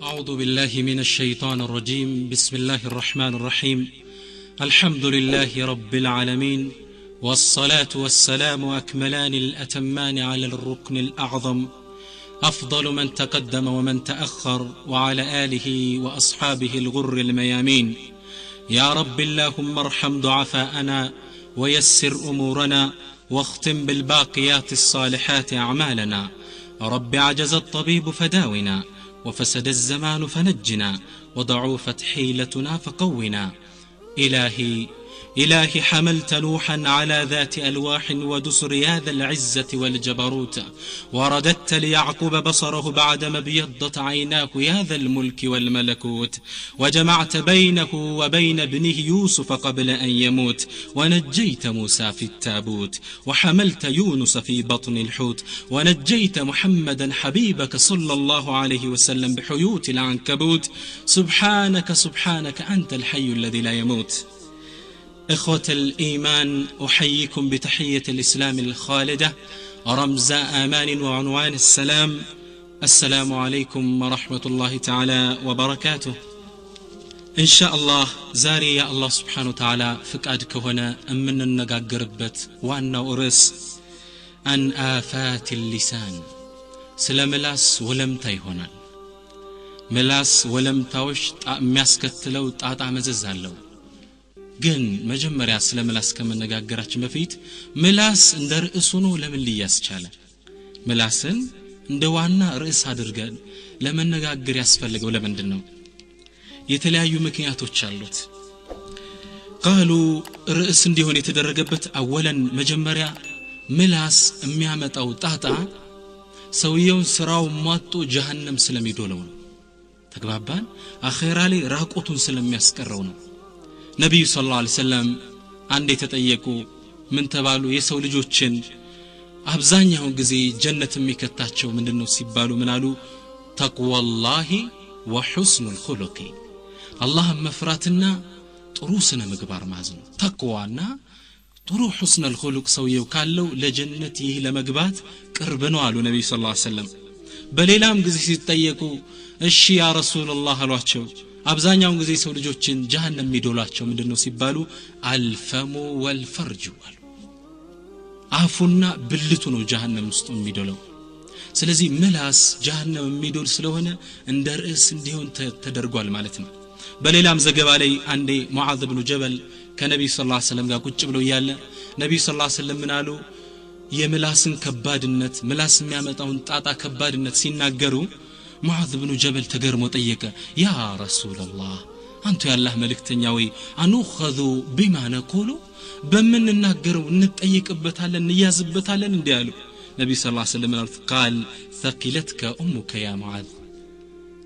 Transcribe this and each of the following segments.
أعوذ بالله من الشيطان الرجيم. بسم الله الرحمن الرحيم. الحمد لله رب العالمين، والصلاة والسلام أكملان الأتمان على الركن الأعظم، أفضل من تقدم ومن تأخر، وعلى آله وأصحابه الغر الميامين. يا رب اللهم ارحم ضعفاءنا ويسر أمورنا واختم بالباقيات الصالحات أعمالنا. رب عجز الطبيب فداونا، وفسد الزمان فنجنا، وضعفت حيلتنا فقونا. إلهي إلهي حملت نوحا على ذات ألواح ودسر يا ذا العزة والجبروت، ورددت ليعقوب بصره بعدما ابيضت عيناه يا ذا الملك والملكوت، وجمعت بينه وبين ابنه يوسف قبل أن يموت، ونجيت موسى في التابوت، وحملت يونس في بطن الحوت، ونجيت محمدا حبيبك صلى الله عليه وسلم بحيوت العنكبوت. سبحانك سبحانك أنت الحي الذي لا يموت. إخوة الإيمان، أحييكم بتحية الإسلام الخالدة، رمز آمان وعنوان السلام. السلام عليكم ورحمة الله تعالى وبركاته. إن شاء الله ዛሬ የአላህ سبحانه وتعالى ፍቃድ ከሆነ የምንነጋገርበት ዋናው ርዕስ አን አፋት ሊሳን፣ ስለ ምላስ ወለምታ ይሆናል። ምላስ ወለምታዎች የሚያስከትለው ጣጣ መዘዝ አለው። ግን መጀመሪያ ስለ ምላስ ከመነጋገራችን በፊት ምላስ እንደ ርዕስ ሆኖ ለምን ሊያዝ ቻለ? ምላስን እንደ ዋና ርዕስ አድርገን ለመነጋገር ያስፈልገው ለምንድን ነው? የተለያዩ ምክንያቶች አሉት። ቃሉ ርዕስ እንዲሆን የተደረገበት አወለን መጀመሪያ ምላስ የሚያመጣው ጣጣ ሰውየውን ስራው ሟጦ ጀሃነም ስለሚዶለው ነው። ተግባባን? አኼራ ላይ ራቆቱን ስለሚያስቀረው ነው። ነቢዩ ሰለላሁ ዐለይሂ ወሰለም አንድ የተጠየቁ ምን ተባሉ? የሰው ልጆችን አብዛኛውን ጊዜ ጀነት የሚከታቸው ምንድነው ሲባሉ ምን አሉ? ተቅዋላሂ ወሑስኑል ኹሉቂ፣ አላህን መፍራትና ጥሩ ስነ ምግባር ማዝ ነው። ተቅዋና ጥሩ ሑስኑል ኹሉቅ ሰውየው ካለው ለጀነት ይህ ለመግባት ቅርብ ነው አሉ ነቢዩ ሰለላሁ ዐለይሂ ወሰለም። በሌላም ጊዜ ሲጠየቁ እሺ ያ ረሱላህ አሏቸው፣ አብዛኛውን ጊዜ ሰው ልጆችን ጀሃነም የሚዶላቸው ምንድነው ሲባሉ አልፈሙ ወልፈርጁ አሉ። አፉና ብልቱ ነው ጀሃነም ውስጥ የሚዶለው። ስለዚህ ምላስ ጀሃነም የሚዶል ስለሆነ እንደ ርዕስ እንዲሆን ተደርጓል ማለት ነው። በሌላም ዘገባ ላይ አንዴ ሙዓዝ ብኑ ጀበል ከነቢዩ ሰለላሁ ዐለይሂ ወሰለም ጋር ቁጭ ብለው እያለ ነቢዩ ሰለላሁ ዐለይሂ ወሰለም ምን አሉ? የምላስን ከባድነት፣ ምላስ የሚያመጣውን ጣጣ ከባድነት ሲናገሩ ሙዓዝ ብኑ ጀበል ተገርሞ ጠየቀ፣ ያ ረሱላህ አንቱ ያላህ መልእክተኛ ወይ አኑኸዙ ቢማ ነቁሉ፣ በምንናገረው እንጠየቅበታለን እንያዝበታለን እንዲህ አሉ። ነቢዩ ሰለላሁ ዐለይሂ ወሰለም አሉት፣ ቃል ተቂለትከ ኡሙከ ያ ሙዓዝ፣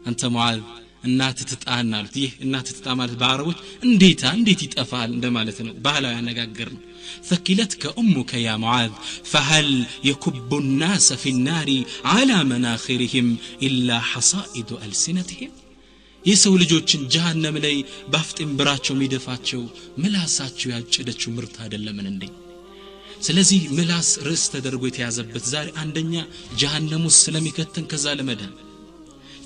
አንተ ሙዓዝ እናትህ ትጣህን አሉት። ይህ እናትህ ትጣ ማለት በአረቦች እንዴታ እንዴት ይጠፋል እንደማለት ነው፣ ባህላዊ አነጋገር ነው። ثكلتك أمك يا معاذ فهل يكب الناس في النار على مناخرهم إلا حصائد ألسنتهم። የሰው ልጆችን ጀሃነም ላይ ባፍጢም ብራቸው የሚደፋቸው ምላሳቸው ያጨደችው ምርት አይደለምን እንዴ? ስለዚህ ምላስ ርዕስ ተደርጎ የተያዘበት ዛሬ አንደኛ ጀሃነም ውስጥ ስለሚከተን ከዛ ለመዳን፣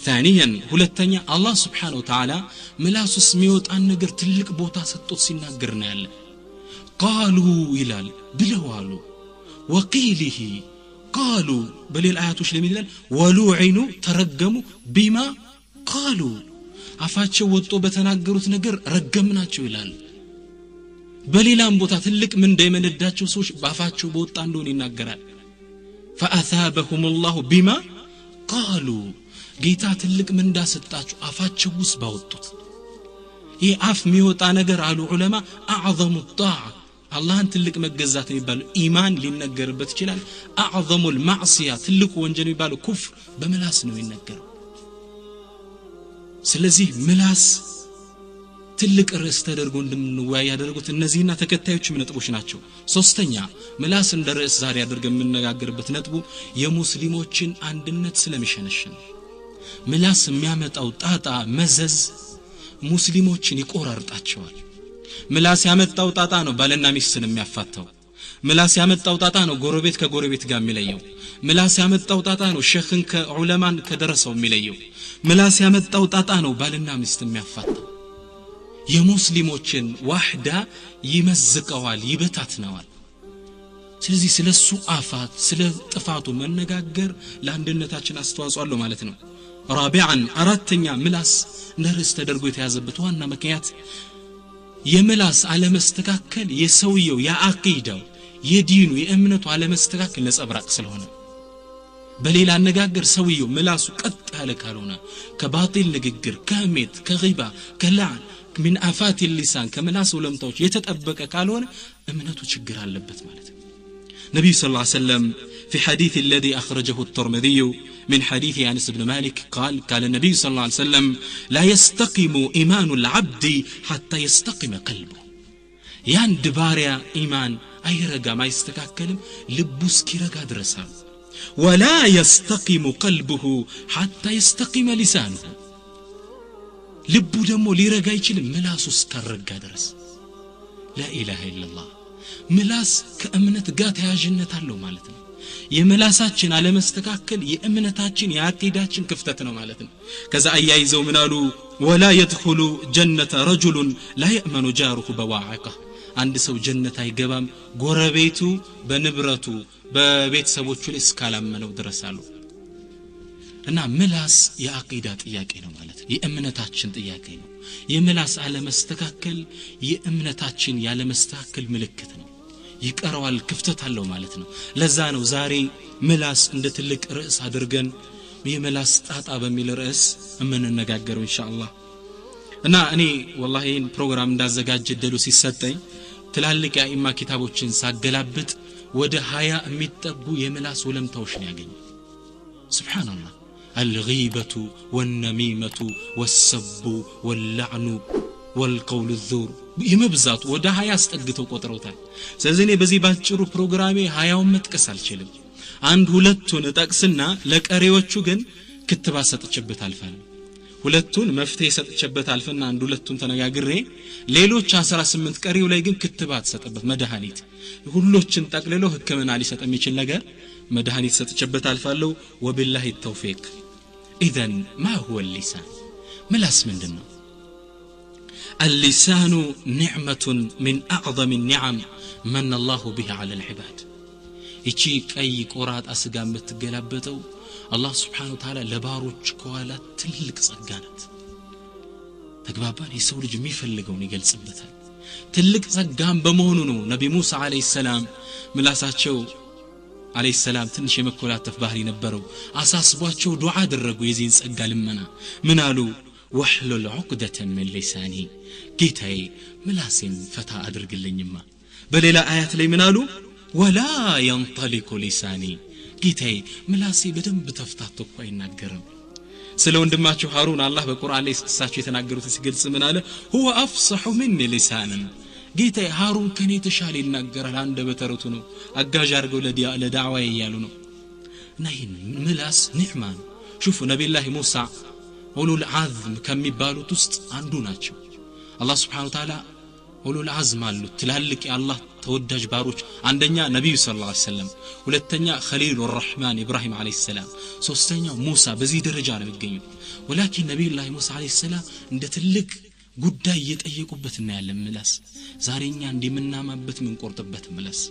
ثانيا ሁለተኛ አላህ سبحانه وتعالى ምላስ ውስጥ የሚወጣን ነገር ትልቅ ቦታ ሰጥቶት ሲናገር ነው ያለ። ቃሉ ይላል ብለው አሉ፣ ወቂሊሂ ቃሉ በሌላ አያቶች ላይ ይላል ወሉዒኑ ተረገሙ ቢማ ቃሉ፣ አፋቸው ወጥቶ በተናገሩት ነገር ረገምናቸው ይላል። በሌላም ቦታ ትልቅ ምንዳ የመነዳቸው ሰዎች ባፋቸው በወጣ እንደሆነ ይናገራል። فأثابهم الله بما قالوا፣ ጌታ ትልቅ ምንዳ ሰጣቸው አፋቸው ውስጥ ባወጡት። ይህ አፍ የሚወጣ ነገር አሉ ዑለማ አዕዘሙ ጣዓ፣ አላህን ትልቅ መገዛት የሚባለው ኢማን ሊነገርበት ይችላል። አዕዘሙል ማዕሲያ ትልቁ ወንጀል የሚባለው ኩፍር በምላስ ነው የሚነገረው። ስለዚህ ምላስ ትልቅ ርዕስ ተደርጎ እንድንወያይ ያደረጉት እነዚህና ተከታዮችም ነጥቦች ናቸው። ሶስተኛ ምላስ እንደ ርዕስ ዛሬ አድርገን የምንነጋገርበት ነጥቡ የሙስሊሞችን አንድነት ስለሚሸነሽን፣ ምላስ የሚያመጣው ጣጣ መዘዝ ሙስሊሞችን ይቆራርጣቸዋል። ምላስ ያመጣው ጣጣ ነው ባልና ሚስትን የሚያፋታው። ምላስ ያመጣው ጣጣ ነው ጎረቤት ከጎረቤት ጋር የሚለየው። ምላስ ያመጣው ጣጣ ነው ሸኽን ከዑለማን ከደረሰው የሚለየው። ምላስ ያመጣው ጣጣ ነው ባልና ሚስት የሚያፋታው። የሙስሊሞችን ዋህዳ ይመዝቀዋል፣ ይበታትነዋል። ስለዚህ ስለሱ አፋት ስለ ጥፋቱ መነጋገር ለአንድነታችን አስተዋጽኦ አለው ማለት ነው። رابعا አራተኛ ምላስ እንደ ርዕስ ተደርጎ የተያዘበት ዋና ምክንያት የምላስ አለመስተካከል የሰውየው የአቂዳው የዲኑ የእምነቱ አለመስተካከል ነጸብራቅ ስለሆነ፣ በሌላ አነጋገር ሰውየው ምላሱ ቀጥ ያለ ካልሆነ ከባጢል ንግግር፣ ከህሜት፣ ከጊባ፣ ከላዕን من آفات اللسان ከምላስ ወለምታዎች የተጠበቀ ካልሆነ እምነቱ ችግር አለበት ማለት ነው። النبي صلى الله عليه وسلم في حديث الذي أخرجه الترمذي من حديث أنس بن مالك قال قال النبي صلى الله عليه وسلم لا يستقيم إيمان العبد حتى يستقيم قلبه. ياند باريا إيمان أي رقا ما يستكاكلم لبوس كي رقا درسا. ولا يستقيم قلبه حتى يستقيم لسانه. لبو دمو لرقا يشلم ملاسو اسكرقا درس. لا إله إلا الله. ምላስ ከእምነት ጋር ተያያዥነት አለው ማለት ነው። የምላሳችን አለመስተካከል የእምነታችን የአቂዳችን ክፍተት ነው ማለት ነው። ከዛ አያይዘው ምን አሉ? ولا يدخل جنة رجل لا يأمن جاره بواعقه. አንድ ሰው ጀነት አይገባም ጎረቤቱ በንብረቱ በቤተሰቦቹ ላይ እስካላመነው ድረስ አሉ። እና ምላስ የአቂዳ ጥያቄ ነው ማለት ነው። የእምነታችን ጥያቄ ነው። የምላስ አለመስተካከል የእምነታችን ያለመስተካከል ምልክት ነው። ይቀረዋል፣ ክፍተት አለው ማለት ነው። ለዛ ነው ዛሬ ምላስ እንደ ትልቅ ርዕስ አድርገን የምላስ ጣጣ በሚል ርዕስ የምንነጋገረው ኢንሻአላህ። እና እኔ ወላሂ ይሄን ፕሮግራም እንዳዘጋጀ እድሉ ሲሰጠኝ ትላልቅ የአኢማ ኪታቦችን ሳገላብጥ ወደ 20 የሚጠጉ የምላስ ወለምታዎች ነው ያገኘሁት። ሱብሃንአላህ። الغيبة والنميمة والسب واللعن والقول الزور የመብዛቱ ወደ 20 አስጠግተው ቆጥረውታል። ስለዚህ እኔ በዚህ ባጭሩ ፕሮግራሜ 20ውን መጥቀስ አልችልም። አንድ ሁለቱን እጠቅስና ለቀሪዎቹ ግን ክትባት ሰጥቼበት አልፋለሁ። ሁለቱን መፍትሄ ሰጥቼበት አልፈና አንድ ሁለቱን ተነጋግሬ ሌሎች 18 ቀሪው ላይ ግን ክትባት ሰጠበት መድኃኒት፣ ሁሎችን ጠቅልሎ ህክምና ሊሰጥ የሚችል ነገር መድኃኒት ሰጥቼበት አልፋለሁ። ወቢላሂ ተውፊቅ። إذن ما هو اللسان؟ ምላስ ምንድነው? اللسان نعمة من أعظم النعم من الله بها على العباد. ይቺ ቀይ ቆራጣ ስጋ የምትገላበጠው አላህ Subhanahu Wa Ta'ala ለባሮች ከዋላ ትልቅ ጸጋ ናት። ተግባባን? የሰው ልጅ የሚፈልገውን ይገልጽበታል። ትልቅ ጸጋም በመሆኑ ነው ነቢ ሙሳ አለይሂ ሰላም ምላሳቸው አለይሂ ሰላም ትንሽ የመኮላተፍ ባህሪ ነበረው። አሳስቧቸው ዱዓ አደረጉ የዚህን ጸጋ ልመና። ምን አሉ? ወህሉል ዑቅደተ ሚን ሊሳኒ፣ ጌታዬ ምላሴን ፈታ አድርግልኝማ። በሌላ አያት ላይ ምን አሉ? ወላ ينطلق ሊሳኒ፣ ጌታዬ ምላሴ በደንብ ተፍታቶ እኮ አይናገርም። ስለ ወንድማቸው ሃሩን አላህ በቁርአን ላይ እሳቸው የተናገሩትን ሲገልጽ ምን አለ? هو افصح مني لسانا፣ ጌታዬ ሃሩን ከኔ የተሻለ ይናገራል፣ አንደበተ ርቱዕ ነው፣ አጋዥ አድርገው ለዳዕዋ እያሉ ነው። እና ይህን ምላስ ኒዕማ ነው። ሹፉ ነቢዩላህ ሙሳ ኡሉል አዝም ከሚባሉት ውስጥ አንዱ ናቸው። አላህ Subhanahu Wa Ta'ala ኡሉል አዝም አሉት፣ ትላልቅ የአላህ ተወዳጅ ባሮች። አንደኛ ነብዩ ሰለላሁ ዐለይሂ ወሰለም፣ ሁለተኛ ኸሊሉር ረህማን ኢብራሂም ዐለይሂ ሰላም፣ ሶስተኛው ሙሳ። በዚህ ደረጃ ነው የሚገኙት። ወላኪን ነብዩላህ ሙሳ ዐለይሂ ሰላም እንደ ትልቅ ጉዳይ እየጠየቁበት እናያለን ምላስ። ዛሬ እኛ እንደምናማበት ምንቆርጥበት ምላስ።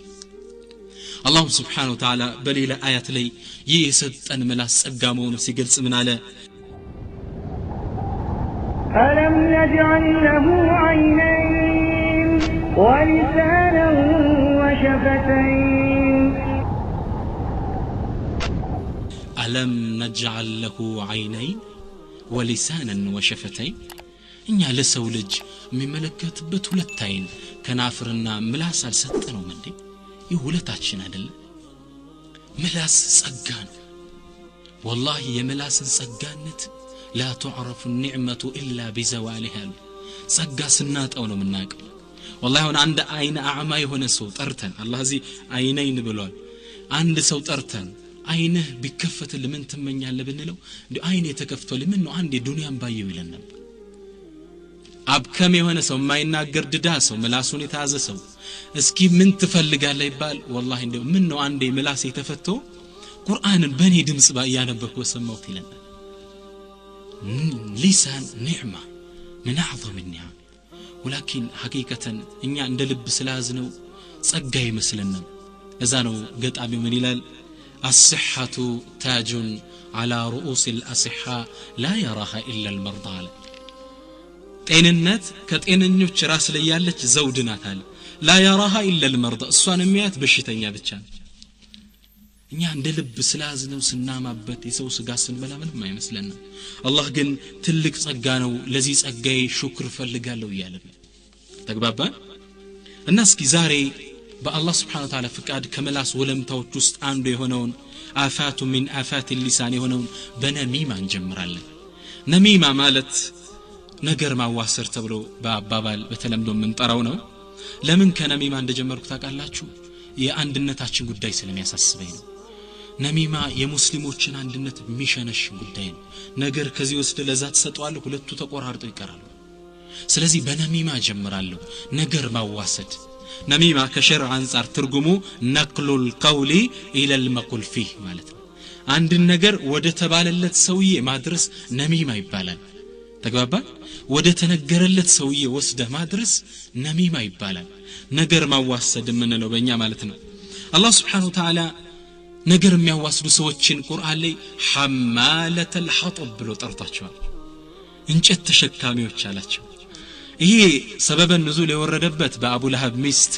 አላህ Subhanahu Wa Ta'ala በሌላ አያት ላይ ይህ የሰጠን ምላስ ጸጋ መሆኑን ሲገልጽ ምን አለ? ألم نجعل له عينين ولسانا وشفتين. ألم نجعل له عينين ولسانا وشفتين. እኛ ለሰው ልጅ የሚመለከትበት ሁለት አይን ከናፍርና ምላስ አልሰጠነውም እንዴ? ይህ ሁለታችን አይደለም? ምላስ ጸጋ ነው። ወላሂ የምላስን ጸጋነት لا تعرف النعمة إلا بزوالها. ጸጋ ስናጣው ነው የምናውቀው። ወላሂ አሁን አንድ አይን አዕማ የሆነ ሰው ጠርተን አላህ እዚህ አይነይን ብሏል። አንድ ሰው ጠርተን አይንህ ቢከፈትልህ ምን ትመኛለህ ብንለው እንዴ አይኔ ተከፍቶልህ ምን ነው አንዴ ዱንያን ባየው ይለን ነበር። አብከም የሆነ ሰው፣ የማይናገር ድዳ ሰው፣ ምላሱን የተያዘ ሰው እስኪ ምን ትፈልጋለህ ይባል፣ ወላሂ እንደው ምን ነው አንዴ ምላሴ ተፈቶ ቁርአንን በእኔ ድምፅ እያነበብኩ በሰማሁት ይለናል። ሊሳን ኒዕማ ምን አዕظም ኒዓም። ወላኪን ሐቂቀተን እኛ እንደ ልብ ስለያዝነው ጸጋ ይመስለናል። እዛ ነው ገጣሚው ምን ይላል? الصحة تاج على رؤوس الأصحاء لا يراها إلا المرضى አለ። ጤንነት ከጤነኞች ራስ ላይ ያለች ዘውድ ናት አለ። لا يراها إلا المرضى፣ እሷን የሚያያት በሽተኛ ብቻ ነው። እኛ እንደ ልብ ስለያዝነው ስናማበት የሰው ስጋ ስንበላ ምንም አይመስለንም። አላህ ግን ትልቅ ጸጋ ነው፣ ለዚህ ጸጋዬ ሹክር እፈልጋለሁ እያለ ነው። ተግባባን? እና እስኪ ዛሬ በአላህ ስብሓነ ወተዓላ ፍቃድ ከምላስ ወለምታዎች ውስጥ አንዱ የሆነውን آفات من آفات اللسان የሆነውን በነሚማ እንጀምራለን። ነሚማ ማለት ነገር ማዋሰር ተብሎ በአባባል በተለምዶ የምንጠራው ነው። ለምን ከነሚማ እንደጀመርኩ ታውቃላችሁ? የአንድነታችን ጉዳይ ስለሚያሳስበኝ ነው። ነሚማ የሙስሊሞችን አንድነት የሚሸነሽ ጉዳይ ነው። ነገር ከዚህ ወስደ ለዛ ትሰጠዋለህ፣ ሁለቱ ተቆራርጠው ይቀራሉ። ስለዚህ በነሚማ ጀምራለሁ። ነገር ማዋሰድ። ነሚማ ከሸርዕ አንጻር ትርጉሙ ነቅሉል ቀውሊ ኢለል መቁል ፊህ ማለት ነው። አንድን ነገር ወደ ተባለለት ሰውዬ ማድረስ ነሚማ ይባላል። ተግባባን? ወደ ተነገረለት ሰውዬ ወስደህ ማድረስ ነሚማ ይባላል። ነገር ማዋሰድ የምንለው በእኛ ማለት ነው። አላህ ስብሓነሁ ወተዓላ ነገር የሚያዋስዱ ሰዎችን ቁርአን ላይ ሐማለተል ሐጠብ ብሎ ጠርቷቸዋል። እንጨት ተሸካሚዎች አላቸው። ይሄ ሰበበ ንዙል የወረደበት በአቡ ለሀብ ሚስት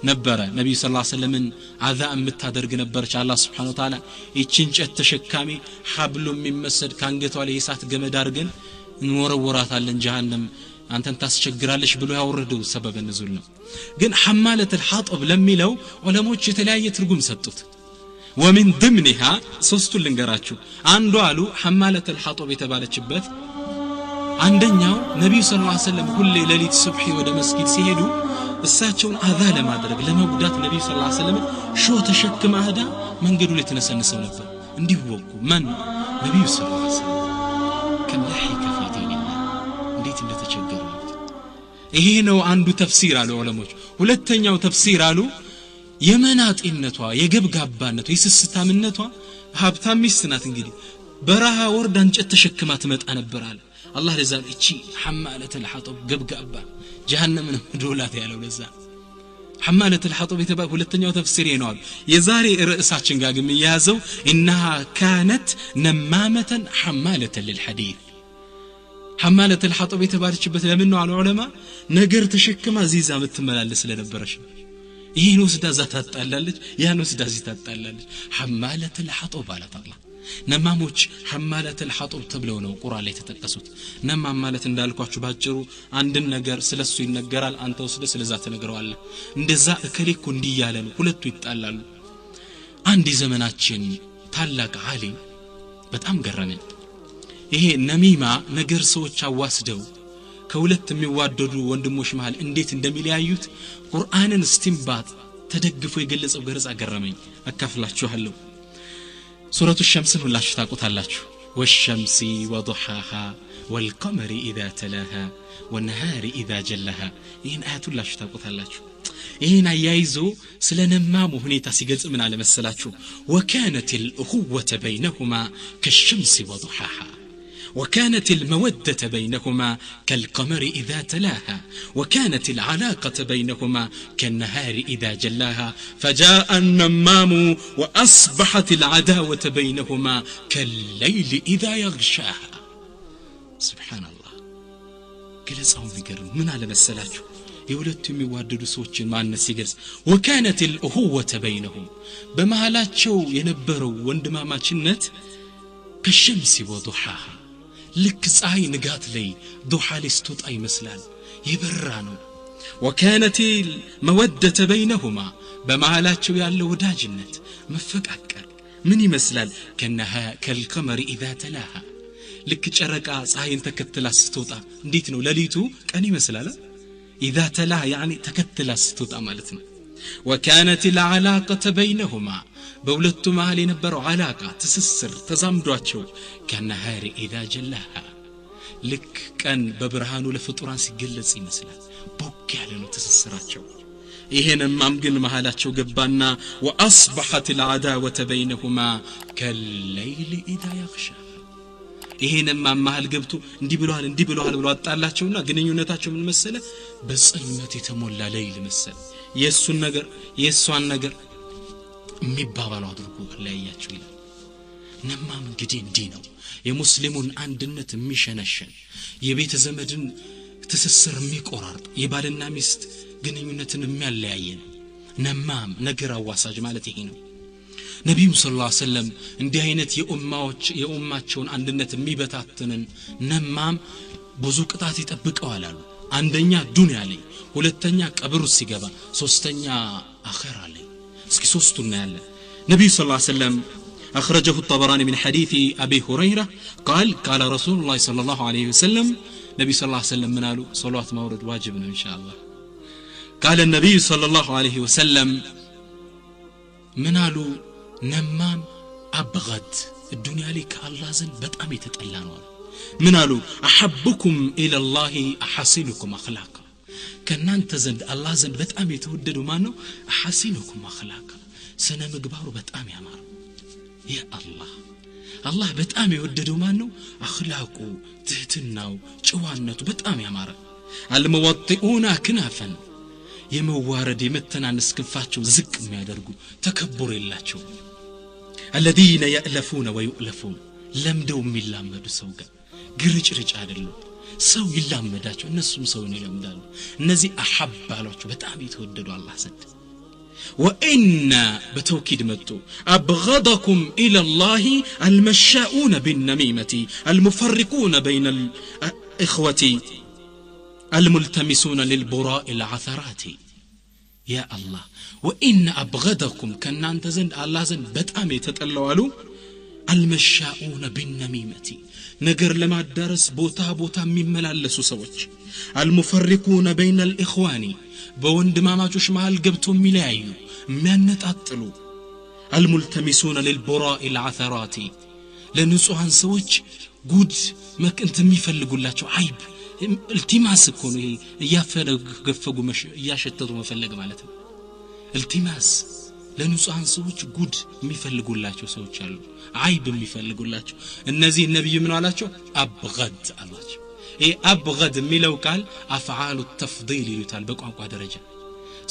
ነበረ። ነቢዩ ሰለላሁ ዐለይሂ ወሰለምን አዛ የምታደርግ ነበረች። አላህ ስብሓነሁ ወተዓላ ይቺ እንጨት ተሸካሚ ሐብሉ የሚመሰድ ከአንገቷ ላይ የእሳት ገመድ አድርገን እንወረወራታለን ጀሃነም አንተን ታስቸግራለች ብሎ ያወረደው ሰበበ ንዙል ነው። ግን ሐማለተል ሐጠብ ለሚለው ዑለሞች የተለያየ ትርጉም ሰጡት። ወሚን ድምኒሃ ሶስቱን ልንገራችሁ። አንዱ አሉ ሐማለተል ሐጠብ የተባለችበት አንደኛው ነቢዩ ሰለላሁ ዐለይሂ ወሰለም ሁሌ ሌሊት ሱብሒ ወደ መስጊድ ሲሄዱ እሳቸውን አዛ ለማድረግ ለመጉዳት ነቢዩ ሰለላሁ ዐለይሂ ወሰለም ሾህ ተሸክማ ሄዳ መንገዱ ላይ ተነሰንሰው ነበር እንዲወጉ። ማን? ነቢዩ ሰለላሁ ዐለይሂ ወሰለም። ከም ለሒከ ፊ ዲንላህ፣ እንዴት እንደተቸገሩ። ይሄ ነው አንዱ ተፍሲር አሉ ዑለሞች። ሁለተኛው ተፍሲር አሉ የመናጢነቷ፣ የገብጋባነቷ፣ የስስታምነቷ። ሀብታም ሚስት ናት እንግዲህ፣ በረሃ ወርዳ እንጨት ተሸክማ ትመጣ ነበር አለ አላህ። ለዛ እቺ ሐማለተል ሐጠብ ገብጋባ ጀሃነምን ዶላት ያለው ለዛ ሐማለተል ሐጠብ የተባለ ሁለተኛው ተፍሲር ነው አሉ። የዛሬ ርዕሳችን ጋር ግን የሚያያዘው ኢነሃ ካነት ነማመተን ሐማለተን ልልሐዲት። ሐማለተል ሐጠብ የተባለችበት ለምን ነው አሉ ዑለማ? ነገር ተሸክማ ዚዛ የምትመላለስ ስለነበረች ነው። ይህን ወስዳ እዛ ታጣላለች፣ ያን ወስዳ እዚህ ታጣላለች። ሐማለተል ሐጠብ አላት አላህ። ነማሞች ሐማለተል ሐጠብ ተብለው ነው ቁርአን ላይ የተጠቀሱት። ነማም ማለት እንዳልኳችሁ ባጭሩ አንድን ነገር ስለሱ ይነገራል፣ አንተ ወስደህ ስለዛ ትነግረዋለህ። እንደዛ እከሌ እኮ እንዲህ እያለ ነው፣ ሁለቱ ይጣላሉ። አንድ የዘመናችን ታላቅ ዓሊም በጣም ገረመኝ። ይሄ ነሚማ ነገር ሰዎች አዋስደው ከሁለት የሚዋደዱ ወንድሞች መሃል እንዴት እንደሚለያዩት ቁርአንን እስቲንባጥ ተደግፎ የገለጸው ገለጻ ገረመኝ። አካፍላችኋለሁ። ሱረቱ ሸምስን ሁላችሁ ታውቁታላችሁ። ወሸምሲ ወዱሓሃ ወልቀመሪ ኢዛ ተላሃ ወነሃሪ ኢዛ ጀላሃ። ይህን አያት ሁላችሁ ታውቁታላችሁ። ይህን አያይዞ ስለ ነማሙ ሁኔታ ሲገልጽ ምን አለ መሰላችሁ? ወካነት ልእኹወተ በይነሁማ ከሸምሲ ወዱሓሃ፣ وكانت المودة بينهما كالقمر إذا تلاها، وكانت العلاقة بينهما كالنهار إذا جلاها، فجاء النمام وأصبحت العداوة بينهما كالليل إذا يغشاها. سبحان الله. ገለጻውን ቢገርም ምን አለ መሰላችሁ? የሁለቱ የሚዋደዱ ሰዎችን ማንነት ሲገልጽ وكانت الأخوة بينهم በመሃላቸው የነበረው ወንድማማችነት ከሸምሲ ወዱሓሃ ልክ ፀሐይ ንጋት ላይ ዱሓ ላይ ስትወጣ ይመስላል፣ የበራ ነው። ወካነት መወደተ በይነሁማ በመሃላቸው ያለው ወዳጅነት መፈቃቀር ምን ይመስላል? ከልቀመሪ ኢዛ ተላሃ ልክ ጨረቃ ፀሐይን ተከትላ ስትወጣ እንዴት ነው ሌሊቱ ቀን ይመስላል። ኢዛ ተላሃ ያኒ ተከትላ ስትወጣ ማለት ነው። ወካነት ልዓላቀተ በይነሁማ በሁለቱ መሃል የነበረው ዓላቃ ትስስር ተዛምዷቸው ከነሃሪ ኢዛ ጀላሃ ልክ ቀን በብርሃኑ ለፍጡራን ሲገለጽ ይመስላል። ቦግ ያለ ነው ትስስራቸው። ይሄ ነማም ግን መሃላቸው ገባና وأصبحت العداوة بينهما كالليل إذا يغشى። ይሄ ነማም መሃል ገብቶ እንዲህ ብለዋል እንዲህ ብለዋል ብሎ አጣላቸውና ግንኙነታቸው ምን መሰለ? በጽልመት የተሞላ ሌይል መሰለ። የሱን ነገር የሷን ነገር የሚባባሉ አድርጎ ለያያቸው ይላል። ነማም እንግዲህ እንዲህ ነው የሙስሊሙን አንድነት የሚሸነሸን፣ የቤተ ዘመድን ትስስር የሚቆራርጥ፣ የባልና ሚስት ግንኙነትን የሚያለያየ ነው። ነማም ነገር አዋሳጅ ማለት ይሄ ነው። ነቢዩ ሰለላሁ ዐለይሂ ወሰለም እንዲህ አይነት የኡማቸውን አንድነት የሚበታትንን ነማም ብዙ ቅጣት ይጠብቀዋል አሉ። አንደኛ ዱንያ ላይ፣ ሁለተኛ ቀብር ውስጥ ሲገባ፣ ሶስተኛ አኺራ ላይ። እስኪ ሶስቱን እናያለን። ነቢዩ ሰለላሁ ዐለይሂ ወሰለም أخرجه الطبراني من حديث أبي هريرة قال قال رسول الله صلى الله عليه وسلم نبي صلى الله عليه وسلم منالو صلوات مورد واجبنا إن شاء الله. قال النبي صلى الله عليه وسلم منالو نمام أبغد الدنيا لك الله زن بتأمي تتألانوا منالو أحبكم إلى الله أحسنكم أخلاقا. كنان تزند الله زن بتأمي توددوا مانو أحسنكم أخلاقا سنة مقبارو بتأمي أمارو. يا الله الله በጣም የወደደው ማን ነው? አኽላቁ፣ ትህትናው፣ ጨዋነቱ በጣም ያማረ። አልመወጥኡና ክናፈን የመዋረድ የመተናነስ ክንፋቸው ዝቅ የሚያደርጉ ተከብሮ የላቸው። الذين يألفون ويؤلفون ለምደው የሚላመዱ ሰው ጋር ግርጭርጭ አይደሉም። ሰው ይላመዳቸው እነሱም ሰውን ይለምዳሉ። እነዚህ አሐብ አሏቸው በጣም የተወደዱ አላህ ዘንድ። وإن بتوكيد متو أبغضكم إلى الله المشاؤون بالنميمة المفرقون بين الإخوة الملتمسون للبراء العثرات. يا الله وإن أبغضكم كنا أنت زند الله زند بتأمي تتقلوا المشاؤون بالنميمة نجر لما الدرس بوتا بوتا مملالسو سوچ المفرقون بين الإخوان በወንድማማቾች መሃል ገብተው የሚለያዩ የሚያነጣጥሉ الملتمسون للبراء العثرات ለንጹሃን ሰዎች ጉድ መቅንት የሚፈልጉላቸው አይብ التماس እኮ ነው ይሄ እያፈገፈጉ እያሸተቱ መፈለግ ማለት ነው። التماس ለንጹሃን ሰዎች ጉድ የሚፈልጉላቸው ሰዎች አሉ፣ አይብ የሚፈልጉላቸው። እነዚህ ነብይ ምን አላቸው? አብገድ አላቸው። ይሄ አብገድ የሚለው ቃል አፍዓሉ ተፍዲል ይሉታል በቋንቋ ደረጃ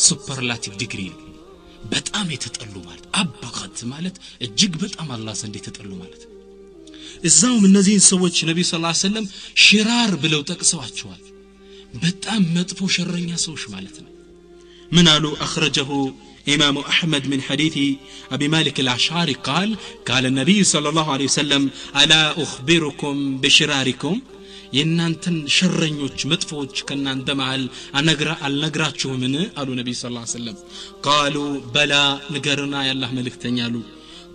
superlative degree ነው። በጣም የተጠሉ ማለት أبغض ማለት እጅግ በጣም አላህ ዘንድ የተጠሉ ማለት። እዛውም እነዚህን ሰዎች ነብዩ صلى الله عليه وسلم شرار ብለው ጠቅሰዋቸዋል። በጣም መጥፎ ሸረኛ ሰዎች ማለት ነው። ምን አሉ? أخرجه إمام أحمد من حديث أبي مالك الأشعري قال قال النبي صلى الله عليه وسلم ألا أخبركم بشراركم የእናንተን ሸረኞች መጥፎዎች ከእናንተ መሃል አልነግራችሁምን አሉ ነብዩ ሰለላሁ ዐለይሂ ወሰለም። قالوا بلى ንገርና ያላህ መልእክተኛ አሉ።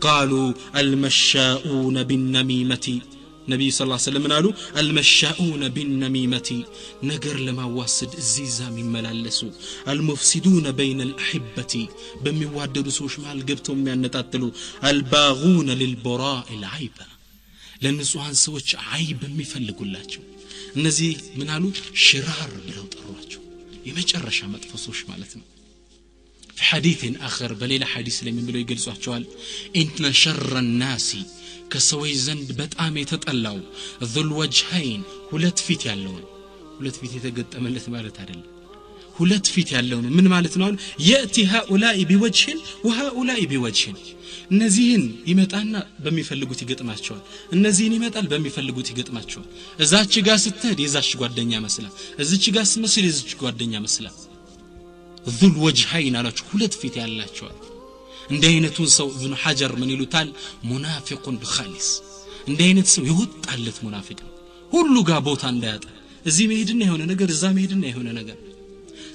قالوا المشاؤون بالنميمة ነብዩ ሰለላሁ ዐለይሂ ወሰለም አሉ المشاؤون بالنميمة ነገር ለማዋሰድ እዚህ እዛ የሚመላለሱ المفسدون بين الأحبة በሚዋደዱ ሰዎች መሃል ገብተው የሚያነጣጥሉ الباغون للبراء العيب ለንጹሃን ሰዎች አይብ የሚፈልጉላቸው እነዚህ ምን አሉ? ሽራር ብለው ጠሯቸው። የመጨረሻ መጥፎ ሰዎች ማለት ነው። في حديث آخر በሌላ ሐዲስ ላይ ምን ብለው ይገልጿቸዋል? إن شر الناس ከሰዎች ዘንድ በጣም የተጠላው ذو الوجهين ሁለት ፊት ያለው ነው። ሁለት ፊት የተገጠመለት ማለት አይደለም፣ ሁለት ፊት ያለው ነው። ምን ማለት ነው? يأتي هؤلاء بوجه وهؤلاء بوجه እነዚህን ይመጣና በሚፈልጉት ይገጥማቸዋል፣ እነዚህን ይመጣል በሚፈልጉት ይገጥማቸዋል። እዛች ጋር ስትሄድ የዛች ጓደኛ መስላ፣ እዚች ጋር ስትመስል የዚች ጓደኛ መስላ። ذو الوجهين አላቸው ሁለት ፊት ያላቸዋል። እንደ አይነቱን ሰው ኢብኑ ሐጀር ምን ይሉታል? ሙናፊቁን ኻሊስ። እንደ አይነት ሰው ይወጣለት ሙናፊቅ ነው። ሁሉ ጋር ቦታ እንዳያጣ እዚህ መሄድና የሆነ ነገር እዛ መሄድና የሆነ ነገር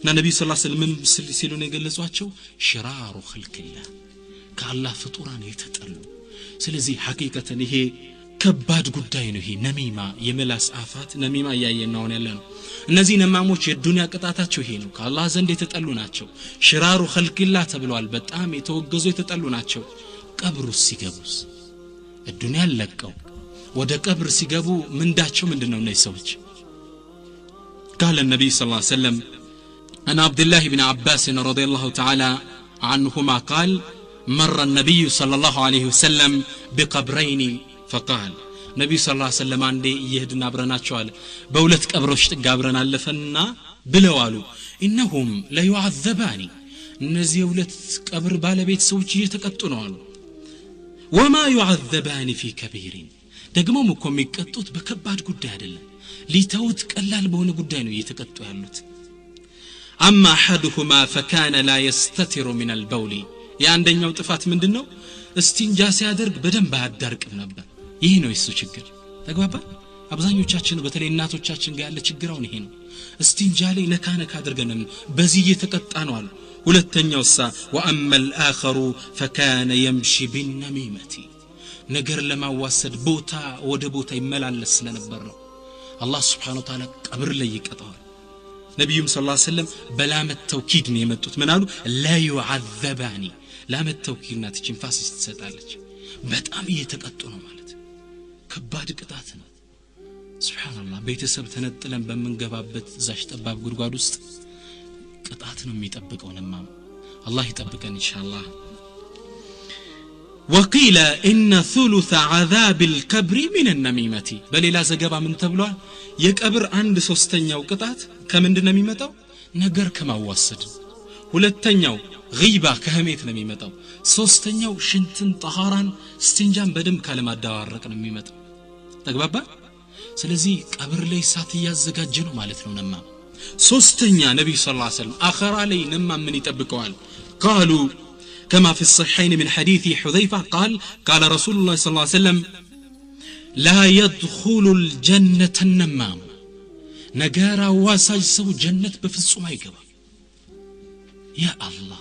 እና ነብዩ ሰለላሁ ዐለይሂ ወሰለም ሲሉ ነው የገለጿቸው ሽራሩ ኸልቂላህ ከአላህ ፍጡራን የተጠሉ። ስለዚህ ሐቂቀተን ይሄ ከባድ ጉዳይ ነው። ይሄ ነሚማ የመላስ አፋት ነሚማ እያየን ነው ያለ ነው። እነዚህ ነማሞች የዱንያ ቅጣታቸው ይሄ ነው። ከአላህ ዘንድ የተጠሉ ናቸው። ሽራሩ ኸልቂላህ ተብለዋል። በጣም የተወገዙ የተጠሉ ናቸው። ቀብሩ ሲገቡስ ዱንያ ለቀው ወደ ቀብር ሲገቡ ምንዳቸው ምንድነው እነዚህ ሰዎች? قال النبي صلى الله عليه وسلم عن عبد الله بن عباس رضي الله تعالى عنهما قال مر النبي صلى الله عليه وسلم بقبرين فقال ነብዩ ሰለላሁ ዐለይሂ ወሰለም አንዴ እየሄድን አብረናቸው አለ በሁለት ቀብሮች ጥግ አብረን አለፈና ብለው አሉ ኢነሁም ለዩዓዘባኒ እነዚህ የሁለት ቀብር ባለቤት ሰዎች እየተቀጡ ነው አሉ። ወማ ዩዓዘባኒ ፊ ከቢሪን ደግሞም እኮ የሚቀጡት በከባድ ጉዳይ አይደለም፣ ሊተውት ቀላል በሆነ ጉዳይ ነው እየተቀጡ ያሉት። አማ አሐዱሁማ ፈካነ ላ የስተትሩ ሚን አልበውሊ የአንደኛው ጥፋት ምንድነው? እስቲንጃ ሲያደርግ በደንብ አያዳርቅም ነበር። ይሄ ነው የሱ ችግር። ተግባባ? አብዛኞቻችን በተለይ እናቶቻችን ጋር ያለ ችግር አሁን ይሄ ነው። እስቲንጃ ላይ ነካ ነካ አድርገን በዚህ እየተቀጣ ነው አሉ። ሁለተኛው ሳ ወአማ الآخر فكان يمشي بالنميمة ነገር ለማዋሰድ ቦታ ወደ ቦታ ይመላለስ ስለነበር ነው። አላህ Subhanahu Wa Ta'ala ቀብር ላይ ይቀጣዋል። ነብዩም ሰለላሁ ዐለይሂ ወሰለም በላመት ተውኪድ ነው የመጡት። ምን አሉ? ላ ዩዓዘባኒ ላመት ተውኪድ ናት፣ እቺን ፋሲስ ትሰጣለች። በጣም እየተቀጡ ነው ማለት ከባድ ቅጣት ነው። ሱብሃንአላህ ቤተሰብ ተነጥለን በምንገባበት ዛሽ ጠባብ ጉድጓድ ውስጥ ቅጣት ነው የሚጠብቀው። ነማም አላህ ይጠብቀን ኢንሻአላህ። وقيل إن ثلث عذاب القبر من النميمة በሌላ ዘገባ ምን ተብሏል? የቀብር አንድ ሶስተኛው ቅጣት ከምንድን ነው የሚመጣው? ነገር ከማዋሰድ። ሁለተኛው غيبة ከህሜት ነው የሚመጣው። ሶስተኛው ሽንትን ጠሃራን እስቲንጃን በደንብ ካለማዳዋረቅ ነው የሚመጣው። ተግባባ? ስለዚህ ቀብር ላይ እሳት እያዘጋጀ ነው ማለት ነው ነማ። ሶስተኛ ነብዩ ሰለላሁ ዐለይሂ ወሰለም አኺራ ላይ ነማ ምን ይጠብቀዋል? قالوا كما في الصحيحين من حديث حذيفة قال قال رسول الله صلى الله عليه وسلم لا يدخل الجنة النمام ነገር አዋሳጅ ሰው ጀነት በፍጹም አይገባም። يا الله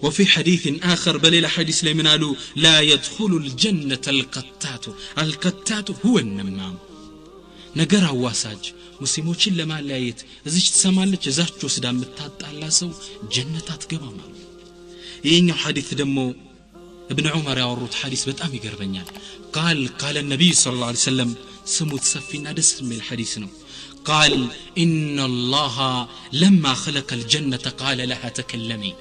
وفي حديث آخر بل إلى حديث لمن قالوا لا يدخل الجنة القتات القتات هو النمام ነገር አዋሳጅ ሙስሊሞችን ለማለያየት እዚች ትሰማለች እዛች ወስዳ የምታጣላ ሰው ጀነት አትገባም አሉ። ይሄኛው ሐዲስ ደግሞ ابن عمر ያወሩት ሐዲስ በጣም ይገርመኛል። قال قال النبي صلى الله عليه وسلم ስሙት ሰፊና ደስ የሚል ሐዲስ ነው። قال إن الله لما خلق الجنة قال لها تكلمي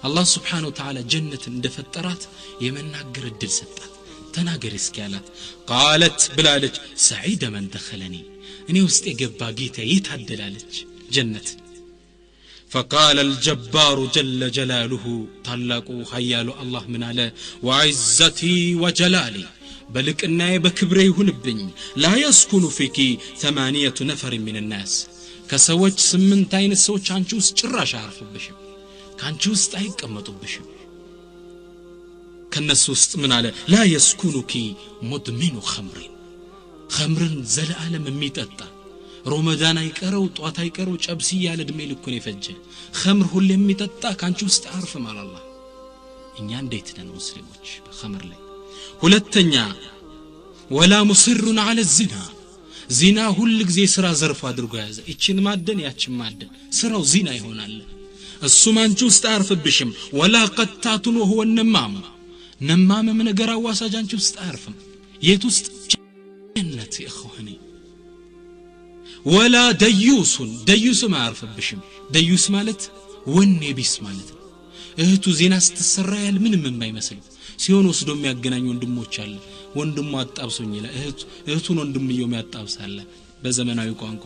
الله سبحانه وتعالى جنة እንደፈጠራት የመናገር እድል ሰጣት። ተናገሪ እስኪ አላት። قالت ብላለች سعيد من دخلني እኔ ውስጥ የገባ ጌታ የታደላለች ጀነት። فقال الجبار جل جلاله ታላቁ ኃያሉ አላህ ምን አለ? وعزتي وجلالي በልቅናዬ በክብሬ ይሁንብኝ لا يسكن فيك 8 نفر من الناس ከሰዎች 8 አይነት ሰዎች አንቺ ውስጥ ጭራሽ አያርፉብሽም፣ ካንቺ ውስጥ አይቀመጡብሽም። ከነሱ ውስጥ ምን አለ? لا يسكنك مدمن خمر خمርን ዘለዓለም የሚጠጣ ሮመዳን አይቀረው ጧት አይቀረው ጨብሲ ያለ እድሜ ልኩን የፈጀ ኸምር ሁሌ የሚጠጣ ካንቺ ውስጥ አያርፍም አለ አላህ። እኛ እንዴት ነን ሙስሊሞች በኸምር ላይ? ሁለተኛ ወላ ሙስሩን على الزنا ዚና ሁል ጊዜ ስራ ዘርፍ አድርጎ ያዘ። እቺን ማደን ያቺን ማደን ስራው ዚና ይሆናል። እሱም አንቺ ውስጥ አያርፍብሽም። ወላ ቀታቱን ወሁወ ነማም ነማምም ነገር አዋሳጅ አንቺ ውስጥ አያርፍም። የት ውስጥ? ጀነት ኢኽዋኒ። ወላ ደዩሱን ደዩስም አያርፍብሽም። ደዩስ ማለት ወኔ ቢስ ማለት ነው። እህቱ ዜና ስትሰራ ያል ምንም የማይመስል ሲሆን ወስዶ የሚያገናኝ ወንድሞች አለ። ወንድሙ አጣብሶኝ ይላል፣ እህቱን ወንድምየው የሚያጣብሳለ በዘመናዊ ቋንቋ።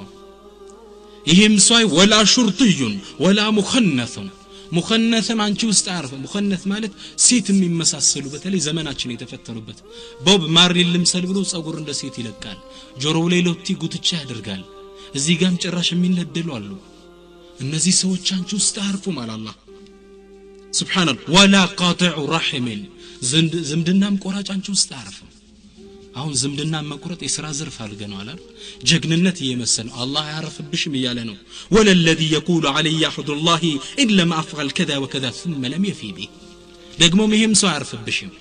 ይሄም ሰው ወላ ሹርጥዩን ወላ ሙኸነቱን ሙኸነትም አንቺ ውስጥ አያርፍም። ሙኸነት ማለት ሴት የሚመሳሰሉ በተለይ ዘመናችን የተፈተኑበት ቦብ ማርሊ ልምሰል ብሎ ጸጉር እንደ ሴት ይለቃል፣ ጆሮው ላይ ሎቲ ጉትቻ ያደርጋል። እዚህ ጋም ጭራሽ የሚነደሉ አሉ። እነዚህ ሰዎች አንቺ ውስጥ አያርፉም አለ አላህ ሱብሃንአላህ። ወላ ቃጢዑ ረሒምን ዝምድናም ቆራጭ አንቺ ውስጥ አያርፍም። አሁን ዝምድና መቁረጥ የሥራ ዘርፍ አድርገነዋል አይደል? ጀግንነት እየመሰለ ነው። አላህ አያርፍብሽም እያለ ነው። ወለለዚ የቁሉ ዐለየ አሕዱላሂ ኢን ለም አፍዐል ከዛ ወከዛ ثم لم يفي به ደግሞም ይሄም ሰው አያርፍብሽም።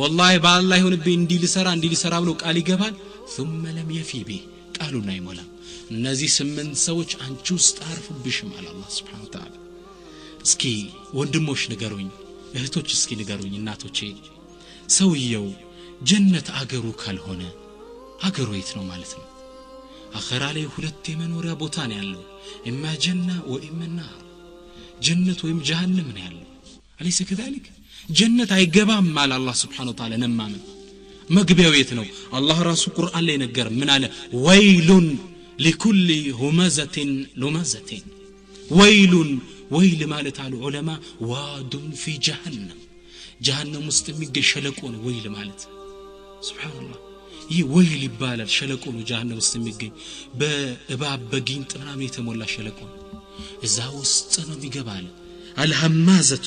ወላሂ በአላህ ይሁንብኝ እንዲህ ልሰራ እንዲህ ልሰራ ብሎ ቃል ይገባል። ثم لم يفي به ቃሉን አይሞላም። እነዚህ 8 ሰዎች አንቺ ውስጥ አያርፉብሽም አለ አላህ Subhanahu Wa Ta'ala። እስኪ ወንድሞች ንገሩኝ፣ እህቶች እስኪ ንገሩኝ፣ እናቶቼ ሰውየው ጀነት አገሩ ካልሆነ ሀገሩ የት ነው ማለት ነው? አኸራ ላይ ሁለት የመኖሪያ ቦታ ነው ያለው፣ إما جنة وإما نار፣ ጀነት ወይም ጀሃነም ነው ያለው። أليس كذلك? ጀነት አይገባም አለ አላህ سبحانه وتعالى። ነማምን መግቢያው የት ነው? አላህ ራሱ ቁርአን ላይ ነገር ምን አለ? ويل لكل همزة لمزة። ويل ወይል ማለት አሉ ዑለማ واد في جهنم፣ ጀሃነም ውስጥ የሚገኝ ሸለቆ ነው ወይል ማለት። سبحان الله፣ ይህ ወይል ይባላል። ሸለቆ ነው ጀሃነም ውስጥ የሚገኝ፣ በእባብ በጊንጥ ምናምን የተሞላ ሸለቆ ነው። እዛ ውስጥ ነው የሚገባ አለ። الهمازة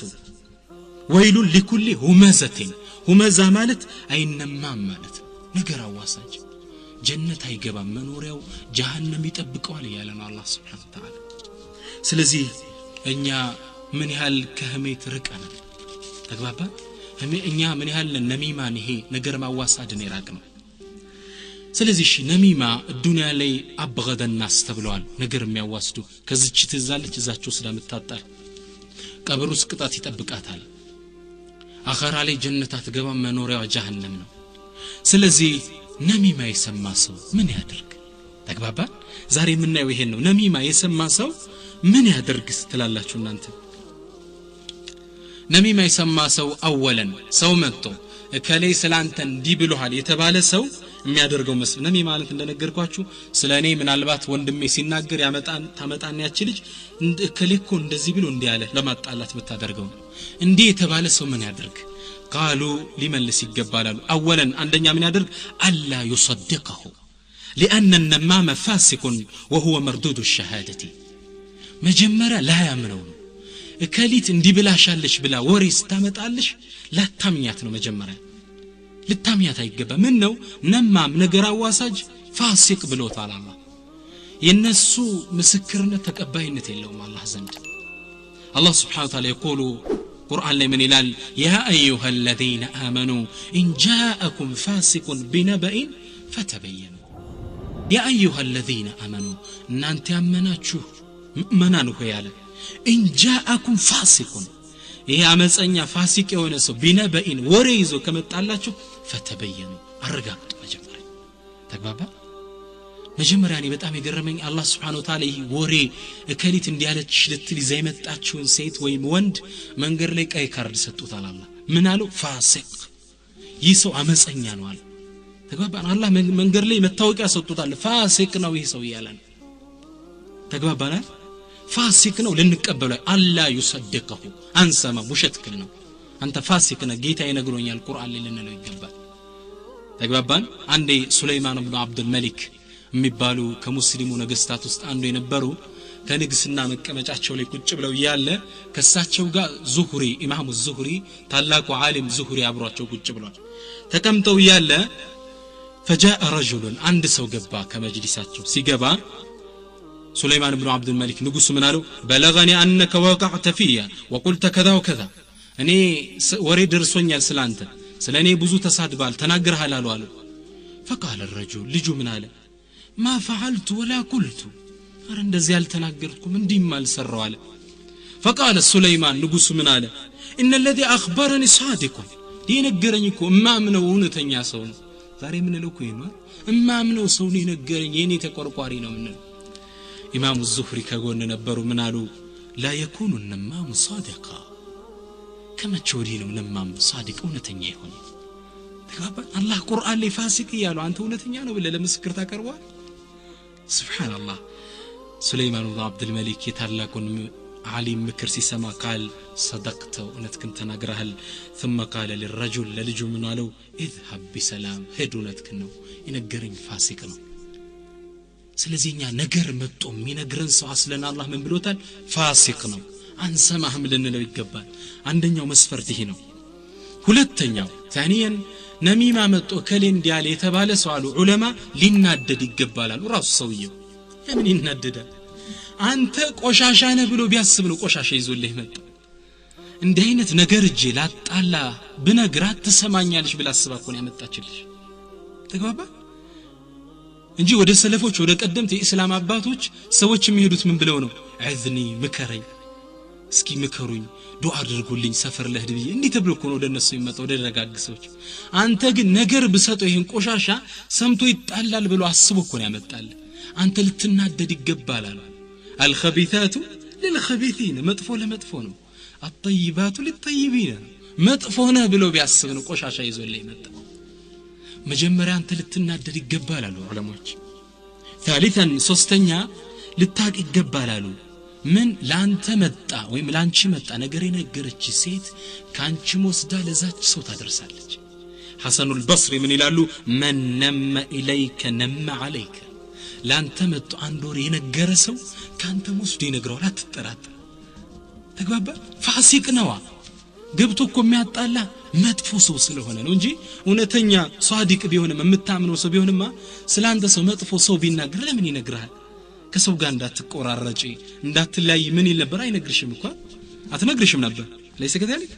ويل لكل همزة፣ همزة ማለት አይነማም ማለት ነገር አዋሳጅ፣ ጀነት አይገባም፣ መኖሪያው ጀሃነም ይጠብቀዋል እያለ ነው አላህ سبحانه وتعالى። ስለዚህ እኛ ምን ያህል ከህሜት ርቀናል? ተግባባ? እኛ ምን ያህል ነሚማን ይሄ ነገር ማዋሳድን የራቅ ነው? ስለዚህ እሺ ነሚማ ዱንያ ላይ أبغض الناس ተብለዋል። ነገር የሚያዋስዱ፣ ከዚች ትዛለች እዛች ወስዳ የምታጣል፣ ቀብር ውስጥ ቅጣት ይጠብቃታል። አኸራ ላይ ጀነት አትገባም፣ መኖሪያዋ ጀሃነም ነው። ስለዚህ ነሚማ የሰማ ሰው ምን ያድርግ? ተግባባ? ዛሬ የምናየው ይሄን ነው። ነሚማ የሰማ ሰው ምን ያድርግ ትላላችሁ እናንተ? ነሚማ የሰማ ሰው أولا ሰው መጥቶ እከሌ ስላንተ እንዲህ ብሎሃል የተባለ ሰው የሚያደርገው መስል፣ ነሚማ ማለት እንደነገርኳችሁ ስለ እኔ ምናልባት ወንድሜ ሲናገር ያመጣን ታመጣን ያቺ ልጅ እከሌ እኮ እንደዚህ ብሎ እንዲህ አለ ለማጣላት የምታደርገው ነው። እንዲህ የተባለ ሰው ምን ያድርግ? قالوا ሊመልስ ይገባል አሉ። أولا አንደኛ ምን ያደርግ? ألا يصدقه لأن النمام فاسق وهو مردود الشهادة። መጀመሪያ ላያምነው ነው። እከሊት እንዲህ ብላሻለች ብላ ወሬ ስታመጣልሽ ላታምኛት ነው። መጀመሪያ ልታምኛት አይገባ። ምን ነው ነማም ነገር አዋሳጅ ፋሲቅ ብሎታል አላህ። የነሱ ምስክርነት ተቀባይነት የለውም አላህ ዘንድ። አላህ سبحانه وتعالى يقول ቁርአን ላይ ምን ይላል? يا أيها الذين آمنوا إن جاءكم فاسق بنبإ فتبينوا። يا أيها الذين آمنوا እናንተ ያመናችሁ ምእመናን ሆይ አለ፣ إن جاءكم فاسق ይሄ አመፀኛ ፋሲቅ የሆነ ሰው بنبإ ወሬ ይዞ ከመጣላችሁ فتبينوا አረጋግጡ መጀመሪያ። ተግባባ? መጀመሪያ እኔ በጣም የገረመኝ አላህ سبحانه وتعالى ይህ ወሬ እከሊት እንዲያለች ልትል ይዛ የመጣችውን ሴት ወይም ወንድ መንገድ ላይ ቀይ ካርድ ሰጡታል። አላህ ምን አለው? ፋሲቅ፣ ይህ ሰው አመፀኛ ነው አለ። ተግባባን? አላህ መንገድ ላይ መታወቂያ ሰጡታል። ፋሲቅ ነው ይህ ሰው እያለ ነው። ተግባባናል? ፋሲቅ ነው ልንቀበለው፣ ألا يصدقه አንሰማ፣ ውሸትክን ነው፣ አንተ ፋሲቅ ነህ፣ ጌታ ይነግሮኛል ቁርአን ላይ ልንለው ይገባል። ተግባባን? አንዴ ሱለይማን ብኑ አብዱል መሊክ የሚባሉ ከሙስሊሙ ነገስታት ውስጥ አንዱ የነበሩ ከንግስና መቀመጫቸው ላይ ቁጭ ብለው እያለ ከሳቸው ጋር ዙሁሪ፣ ኢማሙ ዙሁሪ፣ ታላቁ ዓሊም ዙሁሪ አብሯቸው ቁጭ ብሏል። ተቀምጠው እያለ فجاء رجل አንድ ሰው ገባ። ከመጅሊሳቸው ሲገባ ሱለይማን ብኑ አብዱል መሊክ ንጉሱ ምን አለው? بلغني أنك وقعت في وقلت كذا وكذا፣ እኔ ወሬ ደርሶኛል ስላንተ፣ ስለ እኔ ብዙ ተሳድባል ተናግረሃል አሉ አሉ። فقال الرجل ልጁ ምን አለ? ما فعلت ولا قلت፣ አረ እንደዚህ አልተናገርኩም እንዲህም አልሰራው አለ። فقال ሱለይማን ንጉሱ ምን አለ? إن الذي أخبرني صادق፣ የነገረኝ እኮ እማምነው እውነተኛ ሰው ነው። ዛሬ የምንለው እኮ ይሄ ነው። እማምነው ሰው ነው የነገረኝ፣ የኔ ተቆርቋሪ ነው የምንለው። ኢማሙ ዙህሪ ከጎን ነበሩ። ምን አሉ? لا يكون النمام صادقا፣ ከመቼ ወዲህ ነው ነማም ሳዲቅ እውነተኛ የሆነ? ተግባባን? አላህ ቁርአን ላይ ፋሲቅ እያሉ አንተ እውነተኛ ነው ብለህ ለምስክር ታቀርበዋል? سبحان الله። ሱለይማን ብኑ አብዱል መሊክ የታላቁን ዓሊም ምክር ሲሰማ قال صدقت እውነትክን ተናግረሃል። ثم قال للرجل ለልጁ ምን አለው? اذهب بسلام ሂድ፣ እውነትክን ነው የነገረኝ ፋሲቅ ነው። ስለዚህ እኛ ነገር መጥቶ የሚነግረን ሰው አስለን አላህ ምን ብሎታል? ፋሲቅ ነው፣ አንሰማህም ልንለው ይገባል። አንደኛው መስፈርት ይሄ ነው። ሁለተኛው ثانيا ነሚማ መጥቶ እከሌ እንዲህ አለ የተባለ ሰው አሉ ዑለማ ሊናደድ ይገባል አሉ። ራሱ ሰውየው ለምን ይናደዳል? አንተ ቆሻሻ ነህ ብሎ ቢያስብ ነው ቆሻሻ ይዞልህ መጣ። እንዲህ አይነት ነገር እጄ ላጣላ ብነግራት ትሰማኛለሽ ብላ አስባ እኮ ነው ያመጣችልሽ። ተግባባ? እንጂ ወደ ሰለፎች ወደ ቀደምት የእስላም አባቶች ሰዎች የሚሄዱት ምን ብለው ነው? عظني ምከረኝ። እስኪ ምከሩኝ ዱዓ አድርጉልኝ ሰፈር ለህድ ብዬ እንዴ ተብሎ እኮ ነው ወደ እነሱ የሚመጣው ወደ ደጋግ ሰዎች። አንተ ግን ነገር ብሰጠው ይሄን ቆሻሻ ሰምቶ ይጣላል ብሎ አስቦ እኮ ነው ያመጣል። አንተ ልትናደድ ይገባል አሉ። الخبيثات للخبيثين መጥፎ ለመጥፎ ነው፣ الطيبات للطيبين መጥፎ ነህ ብሎ ቢያስብ ነው ቆሻሻ ይዞልህ የመጣው። መጀመሪያ አንተ ልትናደድ ይገባል አሉ ዑለሞች። ثالثا ሶስተኛ ልታቅ ይገባል አሉ። ምን ላንተ መጣ ወይም ላንቺ መጣ ነገር የነገረች ሴት ካንቺ ወስዳ ለዛች ሰው ታደርሳለች። ሐሰኑል በስሪ ምን ይላሉ? መን ነመ ኢለይከ ነመ ዐለይከ ላንተ መጥቶ አንድ ወር የነገረ ሰው ካንተ ወስዶ ይነግረዋል፣ አትጠራጠር። ተግባባ? ፋሲቅ ነዋ ገብቶ እኮ የሚያጣላ መጥፎ ሰው ስለሆነ ነው እንጂ እውነተኛ ሷዲቅ ቢሆንም የምታምነው ሰው ቢሆንማ ስላንተ ሰው መጥፎ ሰው ቢናገር ለምን ይነግርሃል? ከሰው ጋር እንዳትቆራረጪ እንዳትለያይ ምን ይል ነበር? አይነግርሽም እኮ አትነግርሽም ነበር። ለይሰ ከذلك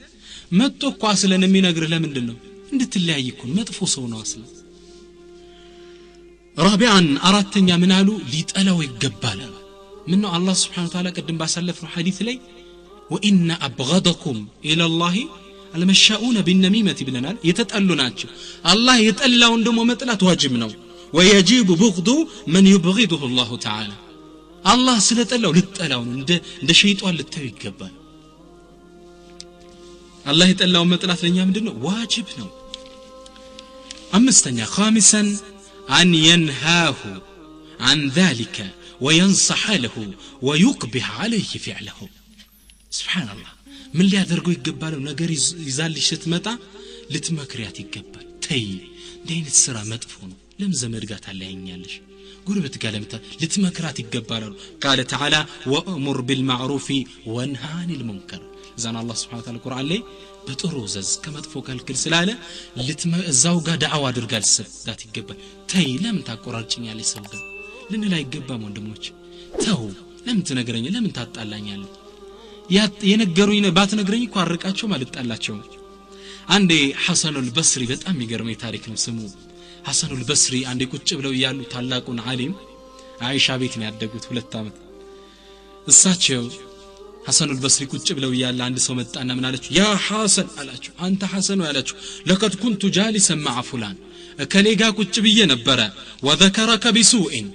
መጥቶ እኮ አስለን የሚነግርህ ለምንድን ነው? እንድትለያይ እኮ መጥፎ ሰው ነው አስለን። رابعا አራተኛ ምን አሉ? ሊጠላው ይገባል። ምን ነው አላህ Subhanahu Wa Ta'ala ቅድም ባሳለፍነው ሐዲስ ላይ وإن أبغضكم إلى الله المشاؤون بالنميمة ብለናል። የተጠሉ ናቸው። አላህ የጠላውን ደግሞ መጥላት ዋጅብ ነው። ويجب بغض من يبغضه الله تعالى አላህ ስለጠላው ልጠላው ነው፣ እንደ ሸይጣን ልታዩ ይገባል። አላህ የጠላውን መጥላት ለኛ ምንድነው? ዋጅብ ነው። አምስተኛ خامسا أن ينهاه عن ذلك وينصح له ويقبح عليه فعله سبحان الله ምን ሊያደርገው ይገባል? ነገር ይዛልሽ ስትመጣ ልትመክሪያት ይገባል። ተይ እንዲህ አይነት ስራ መጥፎ ነው፣ ለምን ዘመድ ጋር ታለያኛለሽ? ጎረቤት ጋር ለምን ልትመክራት ይገባል አሉ። قال تعالى وأمر بالمعروف وانهى عن المنكر ዛን አላህ Subhanahu Wa Ta'ala ቁርአን ላይ በጥሩ ዘዝ ከመጥፎ ከልክል ስላለ እዛው ጋር ዳዕዋ አድርጋ ልትሰጣት ይገባል። ተይ ለምን ታቆራርጭኛለሽ ሰው ጋር ልንል አይገባም። ወንድሞች ተው፣ ለምን ትነግረኝ? ለምን ታጣላኛለህ? የነገሩኝ ባትነግረኝ እኮ አርቃቸው አልጣላቸው። አንዴ ሐሰኑል በስሪ በጣም የሚገርመኝ ታሪክ ነው ስሙ። ሐሰኑል በስሪ አንዴ ቁጭ ብለው እያሉ ታላቁን ዓሊም አይሻ ቤት ነው ያደጉት 2 ዓመት። እሳቸው ሐሰኑል በስሪ ቁጭ ብለው እያለ አንድ ሰው መጣና ምን አላቸው? ያ ሐሰን አላቸው። አንተ ሐሰን ነው ያላቸው። ለቀድ ኩንቱ ጃሊሰን መዓ ፉላን እከሌ ጋር ቁጭ ብዬ ነበረ። ወዘከረከ ቢሱኢን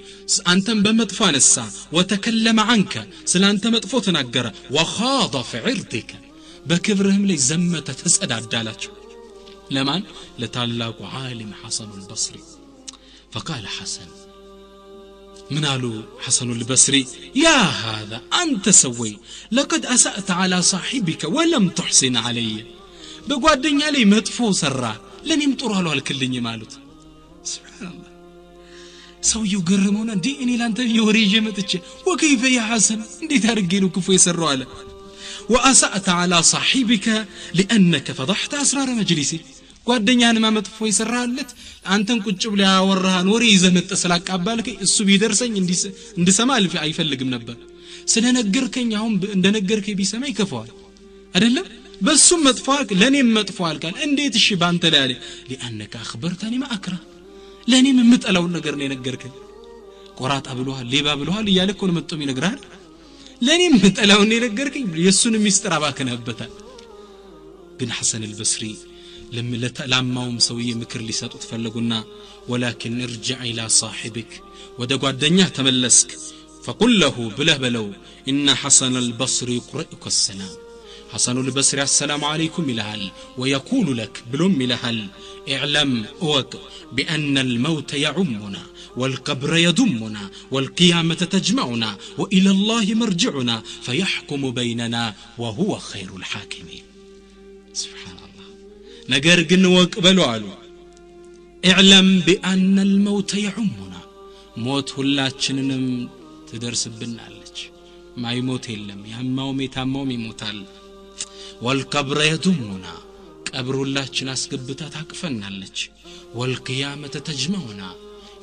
አንተን በመጥፎ አነሳ። ወተከለመ ዐንከ ስላንተ መጥፎ ተናገረ። ወኻደ ፊ ዒርዲከ በክብርህም ላይ ዘመተ ተጸዳዳ አላቸው። ለማን? ለታላቁ ዓሊም ሐሰኑል በስሪ። فقال حسن من قالوا حسن البصري يا هذا أنت سوي لقد أسأت على صاحبك ولم تحسن علي بقوادني علي مدفو سرا لن يمطروا له الكلኝ مالوت سبحان الله ሰውየው ገረመውና እንዴ እኔ ላንተ የወሬ ይዤ መጥቼ وكيف يا حسن እንዴት አድርጌ ነው ክፉ የሰራው አለ። وأسأت على صاحبك لأنك فضحت أسرار مجلسي ጓደኛህንማ መጥፎ የሰራህለት አንተን ቁጭ ብለህ ያወራህን ወሬ ይዘህ መጥተህ ስላቃባልከኝ እሱ ቢደርሰኝ እንድሰማ አይፈልግም ነበር። ስለነገርከኝ አሁን እንደነገርከኝ ቢሰማ ይከፋዋል አይደለም? በሱም መጥፎ አልክ ለኔም መጥፎ አልካል። እንዴት እሺ ባንተ ላይ አለ لأنك أخبرتني ما أكره ለኔም የምጠላውን ነገር ነው የነገርከኝ። ቆራጣ ብሎሃል ሌባ ብሎሃል እያለ እኮ ነው መጥቶ የሚነግርህ። ለኔም የምጠላውን ነው የነገርከኝ የሱን ሚስጥር አባክነህበታል። ግን ሐሰን አልበስሪ ላማውም ሰውዬ ምክር ሊሰጡት ፈለጉና ولكن ارجع الى صاحبك ወደ ጓደኛህ ተመለስክ فقل له ብለህ በለው ان حسن البصري يقرئك السلام حسن البصري السلام عليكم ይልሃል ويقول لك ብሎም ይልሃል اعلم እወቅ بأن الموت يعمنا والقبر يضمنا والقيامة تجمعنا وإلى الله مرجعنا فيحكم بيننا وهو خير الحاكمين سبحان الله ነገር ግን ወቅ በሉ አሉ اعلم بأن الموت يعمنا ሞት ሁላችንንም ትደርስብናለች ማይሞት የለም ያማውም የታማውም ይሞታል والقبر يضمنا ቀብር ሁላችን አስገብታ ታቅፈናለች والقيامة تجمعنا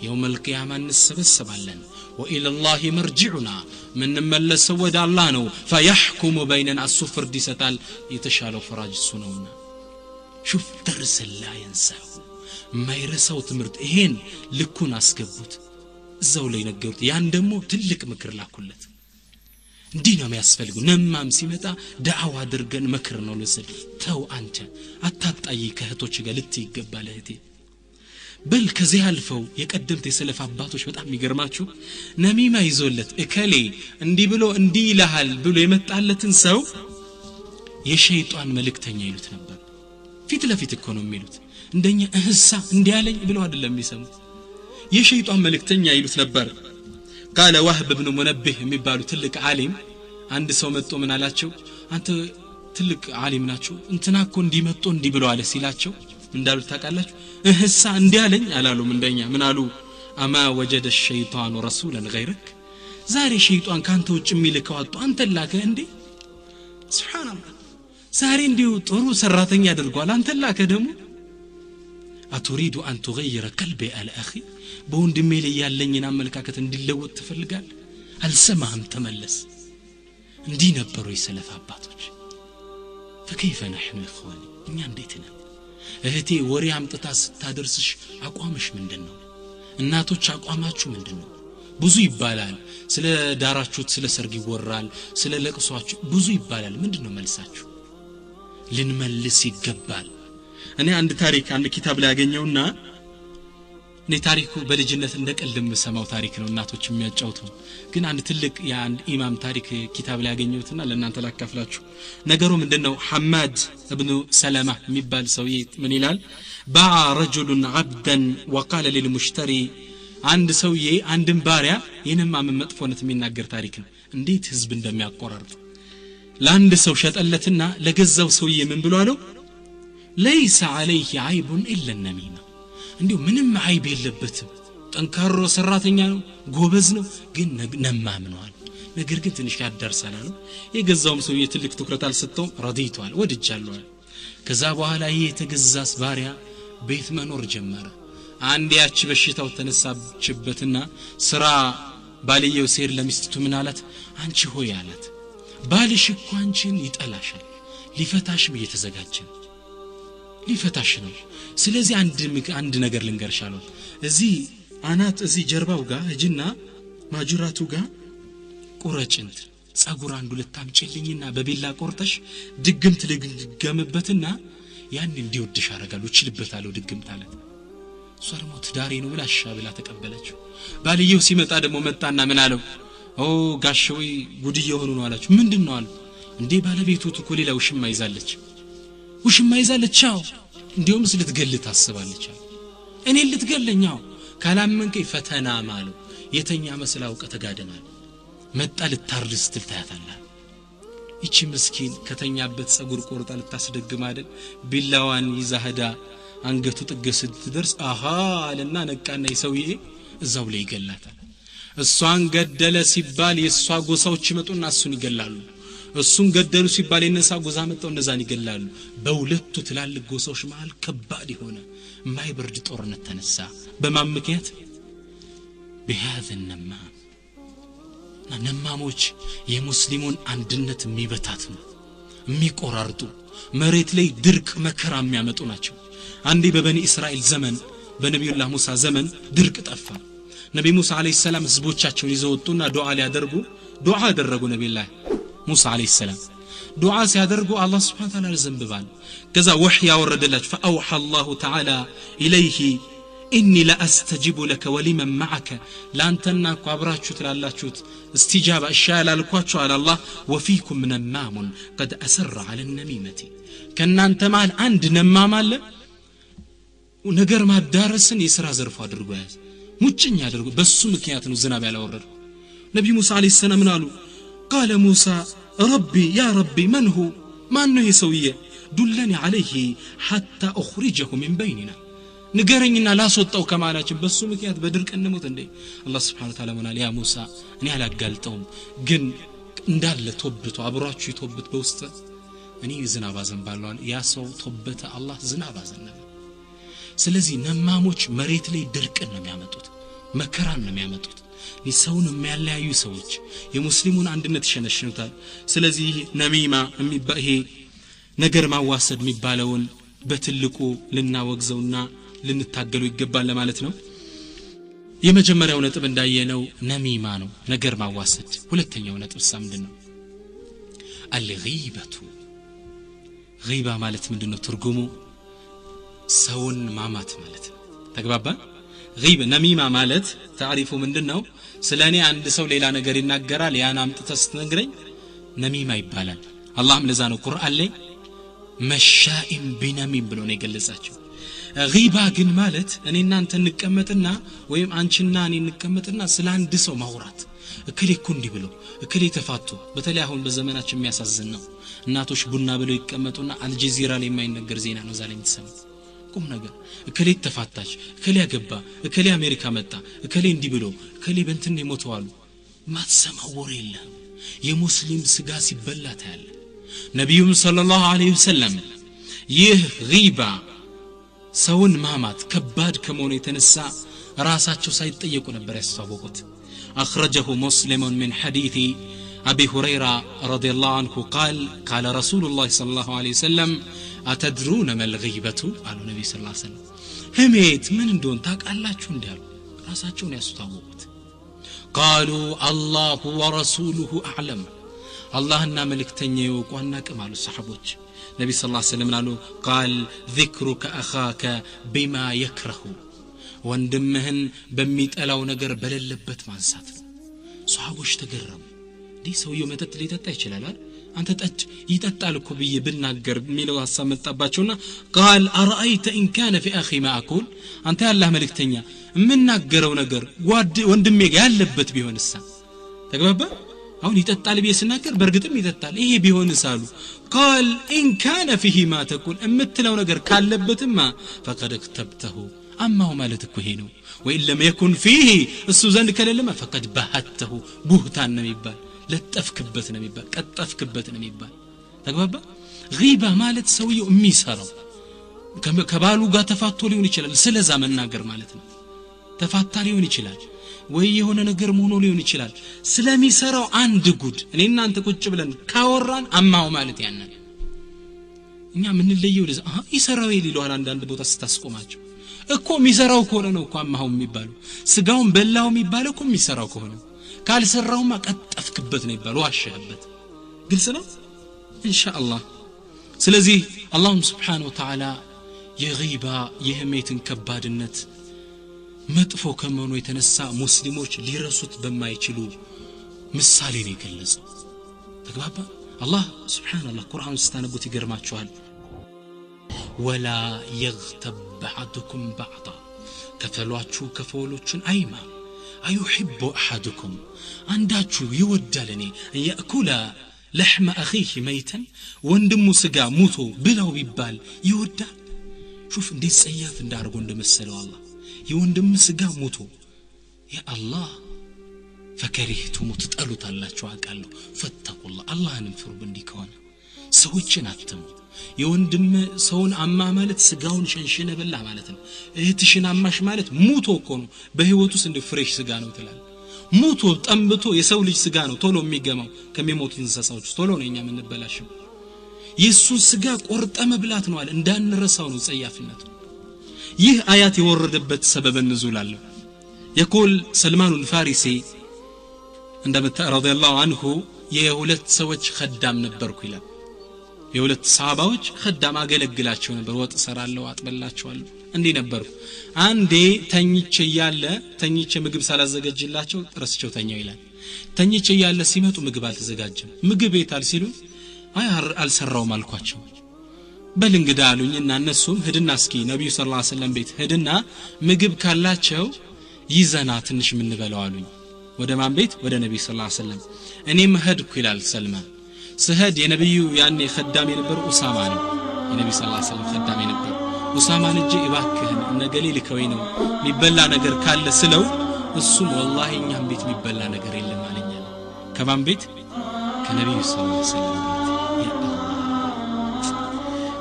يوم القيامة እንሰበሰባለን وإلى الله مرجعنا من መለሰው ወደ አላህ ነው فيحكم بيننا እሱ ፍርድ ይሰጣል የተሻለው ፈራጅ እሱ ነውና شوف درس لا ينساه ما يرسው ትምህርት ይሄን ልኩን አስገቡት እዛው ላይ ነገሩት ያን ደግሞ ትልቅ ምክር ላኩለት እንዲህ ነው የሚያስፈልገው። ነማም ሲመጣ ዳዕዋ አድርገን መክር ነው ልወስድ። ተው አንተ አታጣይ ከእህቶች ጋር ልትይ ይገባል እህቴ። በል ከዚህ አልፈው የቀደምት የሰለፍ አባቶች በጣም የሚገርማችሁ ነሚማ ይዞለት እከሌ እንዲህ ብሎ እንዲህ ይልሃል ብሎ የመጣለትን ሰው የሸይጣን መልእክተኛ ይሉት ነበር። ፊት ለፊት እኮ ነው የሚሉት። እንደኛ እህሳ እንዲህ አለኝ ብለው አይደለም የሚሰሙት። የሸይጣን መልእክተኛ ይሉት ነበር። قال وهب بن منبه የሚባሉ ትልቅ ዓሊም አንድ ሰው መጥቶ ምን አላቸው? አንተ ትልቅ ዓሊም ናችሁ እንትና እኮ እንዲህ መጥቶ እንዲህ ብሎ አለ ሲላቸው እንዳሉት ታውቃላችሁ? እህሳ እንዲህ አለኝ አላሉም። እንደኛ ምን አሉ? አማ ወጀደ الشيطان رسولا غيرك ዛሬ ሸይጣን ካንተ ውጭ የሚልከው አጥቶ አንተ ላከ እንዴ? ሱብሃንአላህ። ዛሬ እንዲሁ ጥሩ ሰራተኛ አድርጓል አንተ ላከ ደግሞ። አትሪዱ አን تغير قلبي على اخي በወንድሜ ላይ ያለኝን አመለካከት እንዲለወጥ ትፈልጋለህ? አልሰማህም፣ ተመለስ። እንዲህ ነበሩ የሰለፍ አባቶች። فكيف نحن اخواني እኛ እንዴት ነን? እህቴ ወሬ አምጥታ ስታደርስሽ አቋምሽ ምንድነው? እናቶች አቋማችሁ ምንድነው? ብዙ ይባላል ስለ ዳራችሁት፣ ስለ ሰርግ ይወራል፣ ስለ ለቅሷችሁ ብዙ ይባላል። ምንድነው መልሳችሁ? ልንመልስ ይገባል። እኔ አንድ ታሪክ አንድ ኪታብ ላይ ያገኘውና እኔ ታሪኩ በልጅነት እንደ ቀልድ የምሰማው ታሪክ ነው፣ እናቶች የሚያጫውቱ። ግን አንድ ትልቅ የአንድ ኢማም ታሪክ ኪታብ ላይ ያገኘሁትና ለእናንተ ላካፍላችሁ። ነገሩ ምንድነው? ሐማድ ኢብኑ ሰለማ የሚባል ሰውዬ ምን ይላል? باع رجل عبدا وقال للمشتري አንድ ሰውዬ አንድን ባሪያ ይህንም መጥፎነት የሚናገር ታሪክ ነው፣ እንዴት ህዝብ እንደሚያቆራርጥ። ለአንድ ሰው ሸጠለትና ለገዛው ሰውዬ ምን ብሎ አለው? ليس عليه عيب الا النميمه እንዲሁ ምንም አይብ የለበትም፣ ጠንካሮ ሰራተኛ ነው፣ ጎበዝ ነው፣ ግን ነማም ነው አለ። ነገር ግን ትንሽ ያዳርሳል አለው። የገዛውም ሰውዬ ትልቅ ትኩረት አልሰጠውም። ረዲቷል፣ ወድጃለሁ አለ። ከዛ በኋላ ይሄ የተገዛስ ባሪያ ቤት መኖር ጀመረ። አንድ ያቺ በሽታው ተነሳችበትና ስራ ባልየው ሲሄድ ለሚስቱ ምን አላት? አንቺ ሆይ አላት፣ ባልሽ እኮ አንቺን ይጠላሻል፣ ሊፈታሽም እየተዘጋጀ ነው፣ ሊፈታሽ ነው። ስለዚህ አንድ ነገር ልንገርሽ አለው። እዚህ አናት እዚህ ጀርባው ጋር እጅና ማጅራቱ ጋር ቁረጭንት ጸጉር አንዱ ልታምጪልኝና በቢላ ቆርጠሽ ድግምት ልግገምበትና ያን እንዲወድሽ አደርጋለሁ፣ እችልበታለሁ ድግምት አላት። እሷ ደግሞ ትዳሬ ነው ብላ እሺ ብላ ተቀበለችው። ባልየው ሲመጣ ደግሞ መጣና ምን አለው? ኦ ጋሽ ወይ ጉድ እየሆኑ ነው አላችሁ። ምንድነው አሉ። እንዴ ባለቤቱ እኮ ሌላ ውሽማ ይዛለች፣ ውሽማ ይዛለች። አዎ እንዲያውም ልትገል ታስባለች አለ። እኔ ልትገለኝ? አዎ ካላመንከኝ ፈተና ማለው የተኛ መስላ አውቀ ተጋደማል። መጣ ልታርድ ስትል ታያታለህ። ይቺ ምስኪን ከተኛበት ጸጉር ቆርጣ ልታስደግም አይደል? ቢላዋን ይዛ ሄዳ አንገቱ ጥግ ስትደርስ አሃ አለና ነቃና የሰውዬ እዛው ላይ ይገላታል። እሷን ገደለ ሲባል የሷ ጎሳዎች ይመጡና እሱን ይገላሉ። እሱን ገደሉ ሲባል የነሳ ጎሳ መጣው እነዛን ይገላሉ። በሁለቱ ትላልቅ ጎሳዎች መሃል ከባድ የሆነ የማይበርድ ጦርነት ተነሳ። በማን ምክንያት? بهذا النمام። ነማሞች የሙስሊሙን አንድነት የሚበታትኑ የሚቆራርጡ መሬት ላይ ድርቅ መከራ የሚያመጡ ናቸው። አንዴ በበኒ እስራኤል ዘመን በነቢዩላህ ሙሳ ዘመን ድርቅ ጠፋ። ነቢ ሙሳ አለይሂ ሰላም ህዝቦቻቸውን ይዘው ወጡና ዱዓ ሊያደርጉ ዱዓ አደረጉ። ነቢዩላህ ሙሳ አለይሂ ሰላም ዱዓ ሲያደርጉ አላህ Subhanahu Wa Ta'ala ዘንብባል። ከዛ ወህይ ያወረደላቸው فأوحى الله تعالى إليه إني لأستجيب لك ولمن معك ላንተና እኮ አብራችሁ ትላላችሁት استجابة እሺ ያላልኳችሁ አለ አላህ። وفيكم نمام قد أسر على النميمة ከእናንተ መሃል አንድ ነማም አለ ነገር ማዳረስን የሥራ ዘርፎ አድርጎ ያዘ፣ ሙጭኝ አድርጎ። በሱ ምክንያት ነው ዝናብ ያላወረደው። ነቢ ሙሳ አለይሂ ሰላም ምን አሉ? قال موسى ربي يا ربي من هو ማን ነው ይሄ ሰውዬ? دلني عليه حتى أخرجه من بيننا ንገረኝና ላስወጣው ከማላችን በሱ ምክንያት በድርቅ እንሞት እንዴ? አላህ Subhanahu Wa Ta'ala ምን አለ? ያ ሙሳ እኔ አላጋልጠውም፣ ግን እንዳለ ቶብቶ አብሯችሁ ይቶብት በውስጥ እኔ ዝናብ አዘንባለሁ አለ። ያ ሰው ቶበተ፣ አላህ ዝናብ አዘነበ። ስለዚህ ነማሞች መሬት ላይ ድርቅን ነው የሚያመጡት፣ መከራን ነው የሚያመጡት። ሰውን የሚያለያዩ ሰዎች የሙስሊሙን አንድነት ይሸነሽኑታል። ስለዚህ ነሚማ ይሄ ነገር ማዋሰድ የሚባለውን በትልቁ ልናወግዘውና ልንታገሉ ይገባል ለማለት ነው። የመጀመሪያው ነጥብ እንዳየነው ነሚማ ነው፣ ነገር ማዋሰድ። ሁለተኛው ነጥብ ምንድነው? አልጊበቱ። ጊባ ማለት ምንድነው ትርጉሙ? ሰውን ማማት ማለት ነው። ተግባባ? ጊባ ነሚማ ማለት ታሪፉ ምንድነው? ስለኔ አንድ ሰው ሌላ ነገር ይናገራል፣ ያን አምጥተህ ስትነግረኝ ነሚማ ይባላል። አላህም ለዛ ነው ቁርአን ላይ መሻኢም ቢነሚም ብሎ ነው የገለጻቸው። ጊባ ግን ማለት እኔ እናንተ እንቀመጥና ወይም አንቺና እኔ እንቀመጥና ስለ አንድ ሰው ማውራት፣ እከሌ እኮ እንዲህ ብሎ እከሌ ተፋቶ። በተለይ አሁን በዘመናችን የሚያሳዝን ነው። እናቶች ቡና ብለው ይቀመጡና አልጀዚራ ላይ የማይነገር ዜና ነው ዛሬ የምትሰማው። ቁም ነገር እከሌ ተፋታች፣ እከሌ አገባ፣ እከሌ አሜሪካ መጣ፣ እከሌ እንዲህ ብሎ እከሌ በእንትን የሞተው አሉ። ማትሰማው ወሬ የለም። የሙስሊም ስጋ ሲበላ ታያለህ። ነቢዩም ሰለላሁ ዐለይሂ ወሰለም ይህ ጊባ ሰውን ማማት ከባድ ከመሆኑ የተነሳ ራሳቸው ሳይጠየቁ ነበር ያስተዋወቁት። أخرجه مسلم من حديث أبي هريرة رضي الله عنه قال قال رسول الله صلى الله عليه وسلم أتدرون ما الغيبة؟ قالوا النبي صلى الله عليه وسلم هميت من دون تاك الله شو ندير راساتشون يستوقت. قالوا الله ورسوله أعلم. الله إن ملك تنيوك وأنك مال الصحابة. النبي صلى الله عليه وسلم قالوا قال ذكرك أخاك بما يكره، ወንድምህን በሚጠላው ነገር በሌለበት ማንሳት ነው። ሰሃቦች ተገረሙ። እንዴ ሰውየው መጠጥ ሊጠጣ ይችላል አይደል? አንተ ጠጭ ይጠጣል እኮ ብዬ ብናገር የሚለው ሐሳብ መጣባቸውና قال ارايت ان كان في اخي ما اقول፣ አንተ ያላህ መልእክተኛ የምናገረው ነገር ወንድሜ ጋር ያለበት ቢሆንስ? ተግባባ? አሁን ይጠጣል ብዬ ስናገር በእርግጥም ይጠጣል፣ ይሄ ቢሆንስ አሉ። قال ان كان فيه ما تقول፣ የምትለው ነገር ካለበትማ فقد اكتبته አማው ማለት እኮ ይሄ ነው። ወይን ለም የኩን ፊህ እሱ ዘንድ ከሌለማ ፈቀድ ባህተሁ፣ ቡህታን ነው የሚባል፣ ለጠፍክበት ነው የሚባል፣ ቀጠፍክበት ነው የሚባል። ተግባባ? ጊባ ማለት ሰውየው የሚሰራው ከባሉ ጋር ተፋቶ ሊሆን ይችላል፣ ስለዛ መናገር ማለት ነው። ተፋታ ሊሆን ይችላል ወይ የሆነ ነገር ሆኖ ሊሆን ይችላል። ስለሚሰራው አንድ ጉድ እኔ እናንተ ቁጭ ብለን ካወራን አማው ማለት ያንን እኛ ምን ለየው ለዛ ይሰራው ይላል። አንዳንድ ቦታ ስታስቆማቸው እኮ የሚሰራው ከሆነ ነው እኮ አማው የሚባለው። ስጋውን በላው የሚባለው እኮ የሚሰራው ከሆነ፣ ካልሰራውማ ቀጠፍክበት ነው የሚባለው፣ ዋሸህበት። ግልጽ ነው ኢንሻአላህ። ስለዚህ አላህ Subhanahu Wa Ta'ala የጊባ የህሜትን ከባድነት መጥፎ ከመሆኑ የተነሳ ሙስሊሞች ሊረሱት በማይችሉ ምሳሌ ነው የገለጸው። ተግባባ? አላህ Subhanallah ቁርአን ስታነቡት ይገርማችኋል። ወላ يغتب بعضكم بعضا፣ ከፈሏችሁ ከፈሎችን አይማ። أيحب أحدكم፣ አንዳችሁ ይወዳል እኔ يأكل لحم أخيه ميتا፣ ወንድሙ ስጋ ሙቶ ብለው ቢባል ይወዳል? ሹፍ እንዴት ጸያፍ እንዳርጎ እንደመሰለው አላህ። የወንድም ስጋ ሙቶ ያ አላህ ፈከሪህቱሙ ትጠሉታላችሁ አውቃለሁ። ፈተቁላህ አላህንም ፍሩ። እንዲህ ከሆነ ሰዎችን አትሙ። የወንድም ሰውን አማ ማለት ስጋውን ሸንሽነ በላ ማለት ነው። እህትሽን አማሽ ማለት ሙቶ እኮ ነው። በህይወቱ ውስጥ እንደ fresh ስጋ ነው ትላለህ። ሙቶ ጠንብቶ የሰው ልጅ ስጋ ነው ቶሎ የሚገማው ከሚሞቱት እንስሳዎች ቶሎ ነው እኛ የምንበላሸው። የሱን ስጋ ቆርጠ መብላት ነው አለ። እንዳንረሳው ነው ጸያፍነቱ። ይህ አያት የወረደበት ሰበብ ንዙል አለ። يقول ሰልማን الفارسي እንደምታ رضي الله عنه የሁለት ሰዎች ኸዳም ነበርኩ ይላል። የሁለት ሰሃባዎች ኸዳም አገለግላቸው ነበር። ወጥ ሰራለሁ፣ አጥበላቸዋለሁ፣ እንዲህ ነበርኩ። አንዴ ተኝቼ ያለ ተኝቼ ምግብ ሳላዘጋጅላቸው ረስቸው ተኛው ይላል። ተኝቼ ያለ ሲመጡ ምግብ አልተዘጋጀም። ምግብ የታል ሲሉ አይ አልሰራውም አልኳቸው። በል እንግዳ አሉኝና እነሱም ሂድና እስኪ ነብዩ ሰለላሁ ዐለይሂ ወሰለም ቤት ሂድና ምግብ ካላቸው ይዘና ትንሽ ምንበላው አሉኝ። ወደ ማን ቤት? ወደ ነብዩ ሰለላሁ ዐለይሂ ወሰለም። እኔም ሄድኩ ይላል ሰልማን። ስሄድ የነብዩ ያኔ ኸዳም የነበረው ኡሳማ ነው። የነብዩ ሰለላሁ ዐለይሂ ወሰለም ኸዳም የነበረው ኡሳማን እጄ እባክህን ነገሌ ልከውኝ ነው የሚበላ ነገር ካለ ስለው፣ እሱም ወላሂ እኛም ቤት የሚበላ ነገር የለም አለኝ። ከማን ቤት? ከነብዩ ሰለላሁ ዐለይሂ ወሰለም ቤት።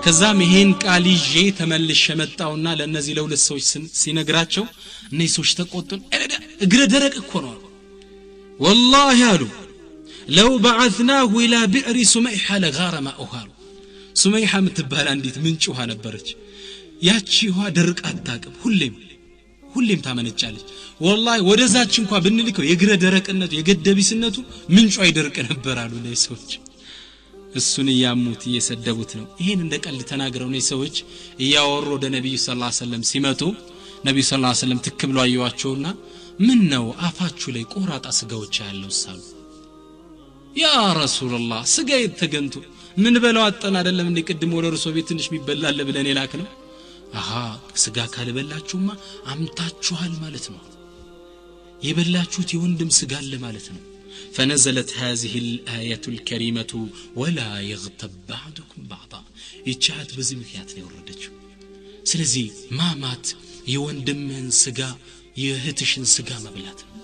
ከዛም ይሄን ቃል ይዤ ተመልሼ መጣውና ለነዚህ ለሁለት ሰዎች ሲነግራቸው እነዚህ ሰዎች ተቆጡን። እግረ ደረቅ እኮ ነው አሉ። ወላሂ አሉ لو بعثناه الى بئر سميحه لغار ماؤها። ሱመይሃ የምትባል አንዲት ምንጭ ውሃ ነበረች። ያቺ ውሃ ደርቃ አታውቅም። ሁሌም ሁሌም ታመነጫለች። ወላሂ ወደዛች እንኳን ብንልከው የግረ ደረቅነቱ የገደቢስነቱ ምንጩ አይደርቅ ነበር አሉ እነዚህ ሰዎች። እሱን እያሙት እየሰደቡት ነው። ይሄን እንደ ቀልድ ተናግረው እነዚህ ሰዎች እያወሩ ወደ ነብዩ ሰለላሁ ዐለይሂ ወሰለም ሲመጡ ነብዩ ሰለላሁ ዐለይሂ ወሰለም ትክ ብለው አዩዋቸውና ምን ነው አፋችሁ ላይ ቆራጣ ስጋዎች ያለው ሳሉ። ያ ረሱላህ ስጋ የተገንቱ ምን በለው አጠን አይደለም እንደ ቅድም ወደ እርሶ ቤት ትንሽ የሚበላል ብለን የላክ ነው። አሃ ስጋ ካልበላችሁማ አምታችኋል ማለት ነው። የበላችሁት የወንድም ስጋ አለ ማለት ነው። فنزلت هذه الآية الكريمة ولا يغتب بعضكم بعضا ይቻት በዚህ ምክንያት ነው የወረደችው። ስለዚህ ማማት የወንድምህን ስጋ የእህትሽን ስጋ መብላት ነው።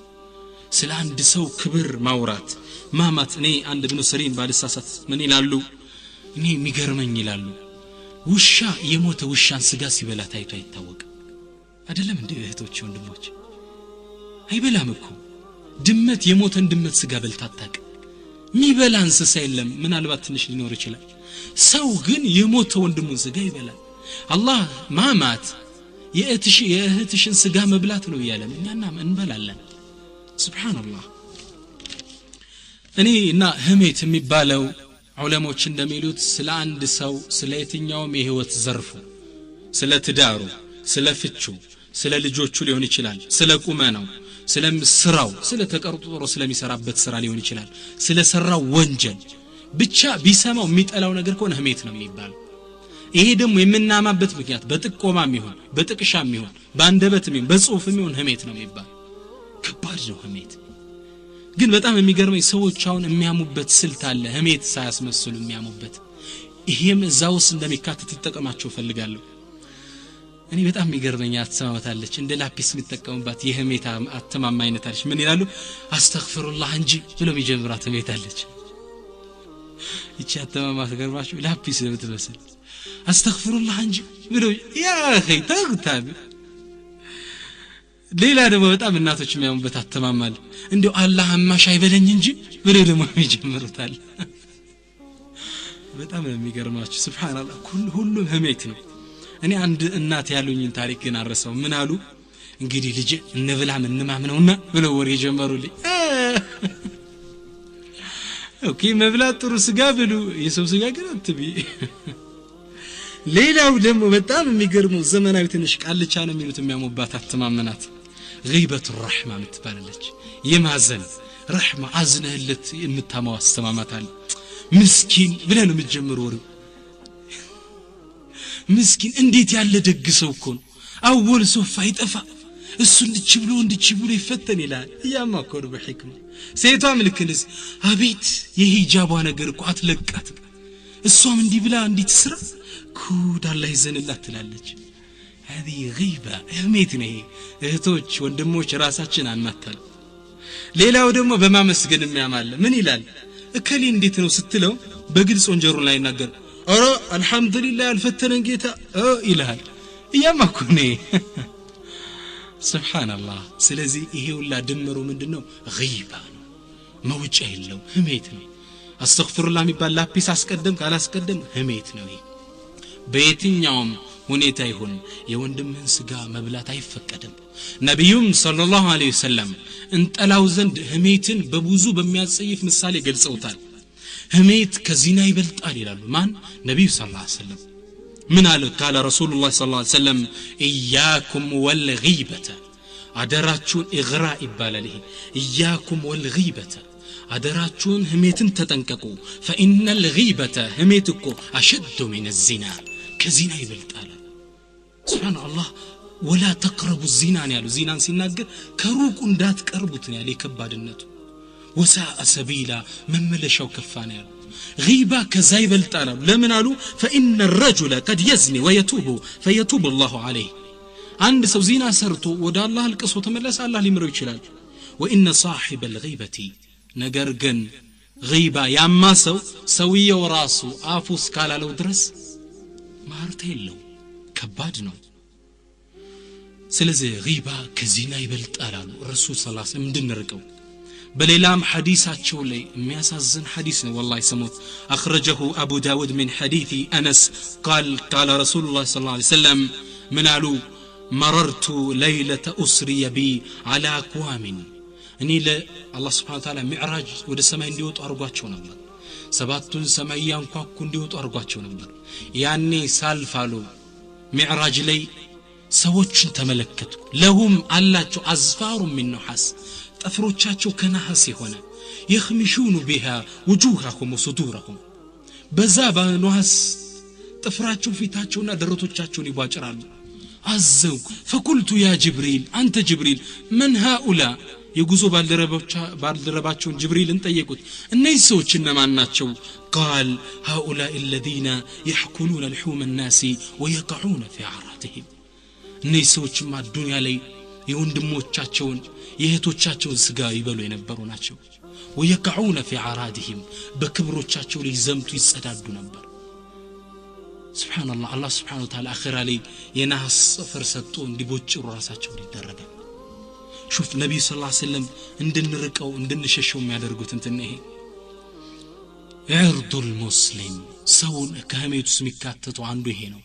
ስለ አንድ ሰው ክብር ማውራት ማማት። እኔ አንድ ኢብኑ ሰሪን ባልሳሳት ምን ይላሉ? እኔ የሚገርመኝ ይላሉ ውሻ የሞተ ውሻን ስጋ ሲበላ ታይቶ አይታወቅም። አይደለም እንዴ እህቶች ወንድሞች? አይበላም እኮ። ድመት የሞተን ድመት ስጋ በልታ አታውቅም። የሚበላ እንስሳ የለም፣ ምናልባት ትንሽ ሊኖር ይችላል። ሰው ግን የሞተ ወንድሙን ስጋ ይበላል። አላህ ማማት የእህትሽን ስጋ መብላት ነው እያለን እኛና እንበላለን። ሱብሃንአላህ። እኔ እና ህሜት የሚባለው ዑለሞች እንደሚሉት ስለ አንድ ሰው ስለ የትኛውም የህይወት ዘርፉ፣ ስለ ትዳሩ፣ ስለ ፍቹ፣ ስለ ልጆቹ ሊሆን ይችላል፣ ስለ ቁመናው፣ ስለ ስራው፣ ስለ ተቀርጥሮ ስለሚሰራበት ስራ ሊሆን ይችላል፣ ስለ ሰራው ወንጀል ብቻ ቢሰማው የሚጠላው ነገር ከሆነ ህሜት ነው የሚባለው። ይሄ ደግሞ የምናማበት ምክንያት በጥቆማም ይሁን በጥቅሻም ይሁን በአንደበትም ይሁን በጽሁፍም ይሁን ህሜት ነው የሚባለው። ከባድ ነው ህሜት። ግን በጣም የሚገርመኝ ሰዎች አሁን የሚያሙበት ስልት አለ፣ ህሜት ሳያስመስሉ የሚያሙበት። ይሄም እዛ ውስጥ እንደሚካተት ልጠቀማቸው እፈልጋለሁ። እኔ በጣም የሚገርመኝ አተማመታለች እንደ ላፒስ የሚጠቀሙባት የህሜት አተማማ አይነት አለች። ምን ይላሉ? አስተግፊሩላህ እንጂ ብለው የሚጀምራት ህሜት አለች። ይቺ አተማማ ትገርማችሁ፣ ላፒስ የምትመስል አስተግፊሩላህ እንጂ ብለው ያ አኺ ተግታብ። ሌላ ደግሞ በጣም እናቶች የሚያሙበት አተማማል፣ እንደው አላህ አማሽ አይበለኝ እንጂ ብለው ደግሞ የሚጀምሩታል። በጣም ነው የሚገርማችሁ። ሱብሃንአላህ ሁሉም ህሜት ነው። እኔ አንድ እናት ያሉኝን ታሪክ ግን አረሰው። ምን አሉ? እንግዲህ ልጄ እንብላም እንማም ነውና ብለው ወሬ ጀመሩልኝ። okay መብላት ጥሩ ስጋ ብሉ፣ የሰው ስጋ ግን አትቢ። ሌላው ደግሞ በጣም የሚገርመው ዘመናዊ ትንሽ ቃልቻ ነው የሚሉት የሚያሙባት አተማመናት غيبة الرحمة የምትባላለች። የማዘን ረሕማ አዝነህለት የምታማው አስተማማት አለ። ምስኪን ብለህ ነው የምትጀምረው ወሬው። ምስኪን እንዴት ያለ ደግ ሰው እኮ ነው፣ አወል ሶፋ ይጠፋ እሱ እንድች ብሎ እንድች ብሎ ይፈተን ይላል። እያማ እኮ ነው በሕክማ። ሴቷም ልክ እንደዚህ አቤት የሂጃቧ ነገር እኮ አትለቃትም፣ እሷም እንዲህ ብላ እንዲህ ትስራ ኩድ አላህ ይዘንላት ትላለች። هذه غيبة ህሜት ነው ይሄ። እህቶች ወንድሞች ራሳችን አናታል። ሌላው ደግሞ በማመስገን የሚያማለ ምን ይላል? እከሌ እንዴት ነው ስትለው በግልጽ ወንጀሩን ላይ ይናገር። ኧረ አልহামዱሊላህ ያልፈተነን ጌታ ይልሃል። እያማ እኮ ነው። ሱብሃንአላህ። ስለዚህ ይሄ ሁላ ድምሩ ምንድነው? غيبة ነው፣ መውጫ የለው ህሜት ነው። አስተግፊሩላህ የሚባል ላፒስ አስቀደም ካላስቀደም ህሜት ነው ይሄ። በየትኛውም ሁኔታ ይሁን የወንድምህን ስጋ መብላት አይፈቀድም። ነቢዩም ሰለላሁ ዐለይሂ ወሰለም እንጠላው ዘንድ ህሜትን በብዙ በሚያጸይፍ ምሳሌ ገልጸውታል። ህሜት ከዚና ይበልጣል ይላሉ። ማን? ነቢዩ ሰለላሁ ዐለይሂ ወሰለም። ምን አለ? ካለ ረሱሉላህ ሰለላሁ ዐለይሂ ወሰለም ኢያኩም ወልጊበተ፣ አደራችሁን ኢግራ ይባላል ይሄ። ኢያኩም ወልጊበተ፣ አደራችሁን ህሜትን ተጠንቀቁ። ፈኢነል ጊበተ፣ ህሜት እኮ አሸዱ ሚነ ዚና፣ ከዚና ይበልጣል። ሱብሃንአላህ። ወላ ተቅረቡ ዚና ነው ያለው። ዚናን ሲናገር ከሩቁ እንዳትቀርቡት ነው ያለው የከባድነቱ። ወሳአ ሰቢላ፣ መመለሻው ከፋ ነው ያለው። غيبة ከዛ ይበልጣል አሉ። ለምን አሉ? فإن الرجل قد يزني ويتوب فيتوب الله عليه። አንድ ሰው ዚና ሰርቶ ወደ አላህ አልቅሶ ተመለሰ አላህ ሊምረው ይችላል። وإن صاحب الغيبة፣ ነገር ግን غيبة ያማ ሰው ሰውየው ራሱ አፉ እስካላለው ድረስ ማርታ የለው፣ ከባድ ነው። ስለዚህ غيبة ከዚና ይበልጣል አሉ ረሱል ሰለላሁ ዐለይሂ ወሰለም እንድንርቀው። በሌላም ሐዲሳቸው ላይ የሚያሳዝን ሐዲስ ነው ወላሂ ስሙት። አኽረጀሁ አቡ ዳውድ ሚን ሐዲሲ አነስ ቃል ቃለ ረሱሉላህ ሰለላሁ ዐለይሂ ወሰለም ምን አሉ? مررت ليلة أسري بي على أقوام እኔ ለአላህ سبحانه وتعالى ሚዕራጅ ወደ ሰማይ እንዲወጡ አድርጓቸው ነበር። ሰባቱን ሰማይ ያንኳኩ እንዲወጡ አድርጓቸው ነበር። ያኔ ሳልፋሉ ሚዕራጅ ላይ ሰዎችን ተመለከትኩ። لهم አላቸው أظفار من نحاس ጥፍሮቻቸው ከነሐስ የሆነ يخمشون بها وجوههم وصدورهم በዛ በነሐስ ጥፍራቸው ፊታቸውና ደረቶቻቸውን ይቧጭራሉ። አዘንኩ። فقلت يا جبريل አንተ ጅብሪል من هؤلاء የጉዞ ባልደረባቸውን ጅብሪልን ጠየቁት። እነዚህ ሰዎች እነማን ናቸው? قال هؤلاء الذين يأكلون لحوم الناس ويقعون في أعراضهم እነዚህ ሰዎችማ ዱንያ ላይ የወንድሞቻቸውን የእህቶቻቸውን ስጋ ይበሉ የነበሩ ናቸው። ويقعون في أعراضهم በክብሮቻቸው ላይ ዘምቱ ይጸዳዱ ነበር። ሱብሃንአላህ። አላህ ሱብሃነሁ ወተዓላ አኺራ ላይ የነሐስ ጥፍር ሰጥቶ እንዲቦጭሩ ራሳቸውን ይደረጋል። ሹፍ ነብዩ ሰለላሁ ዐለይሂ ወሰለም እንድንርቀው እንድንሸሸው የሚያደርጉት እንትን ይሄ ዕርዱል ሙስሊም ሰውን ከህሜት ውስጥ የሚካተተው አንዱ ይሄ ነው።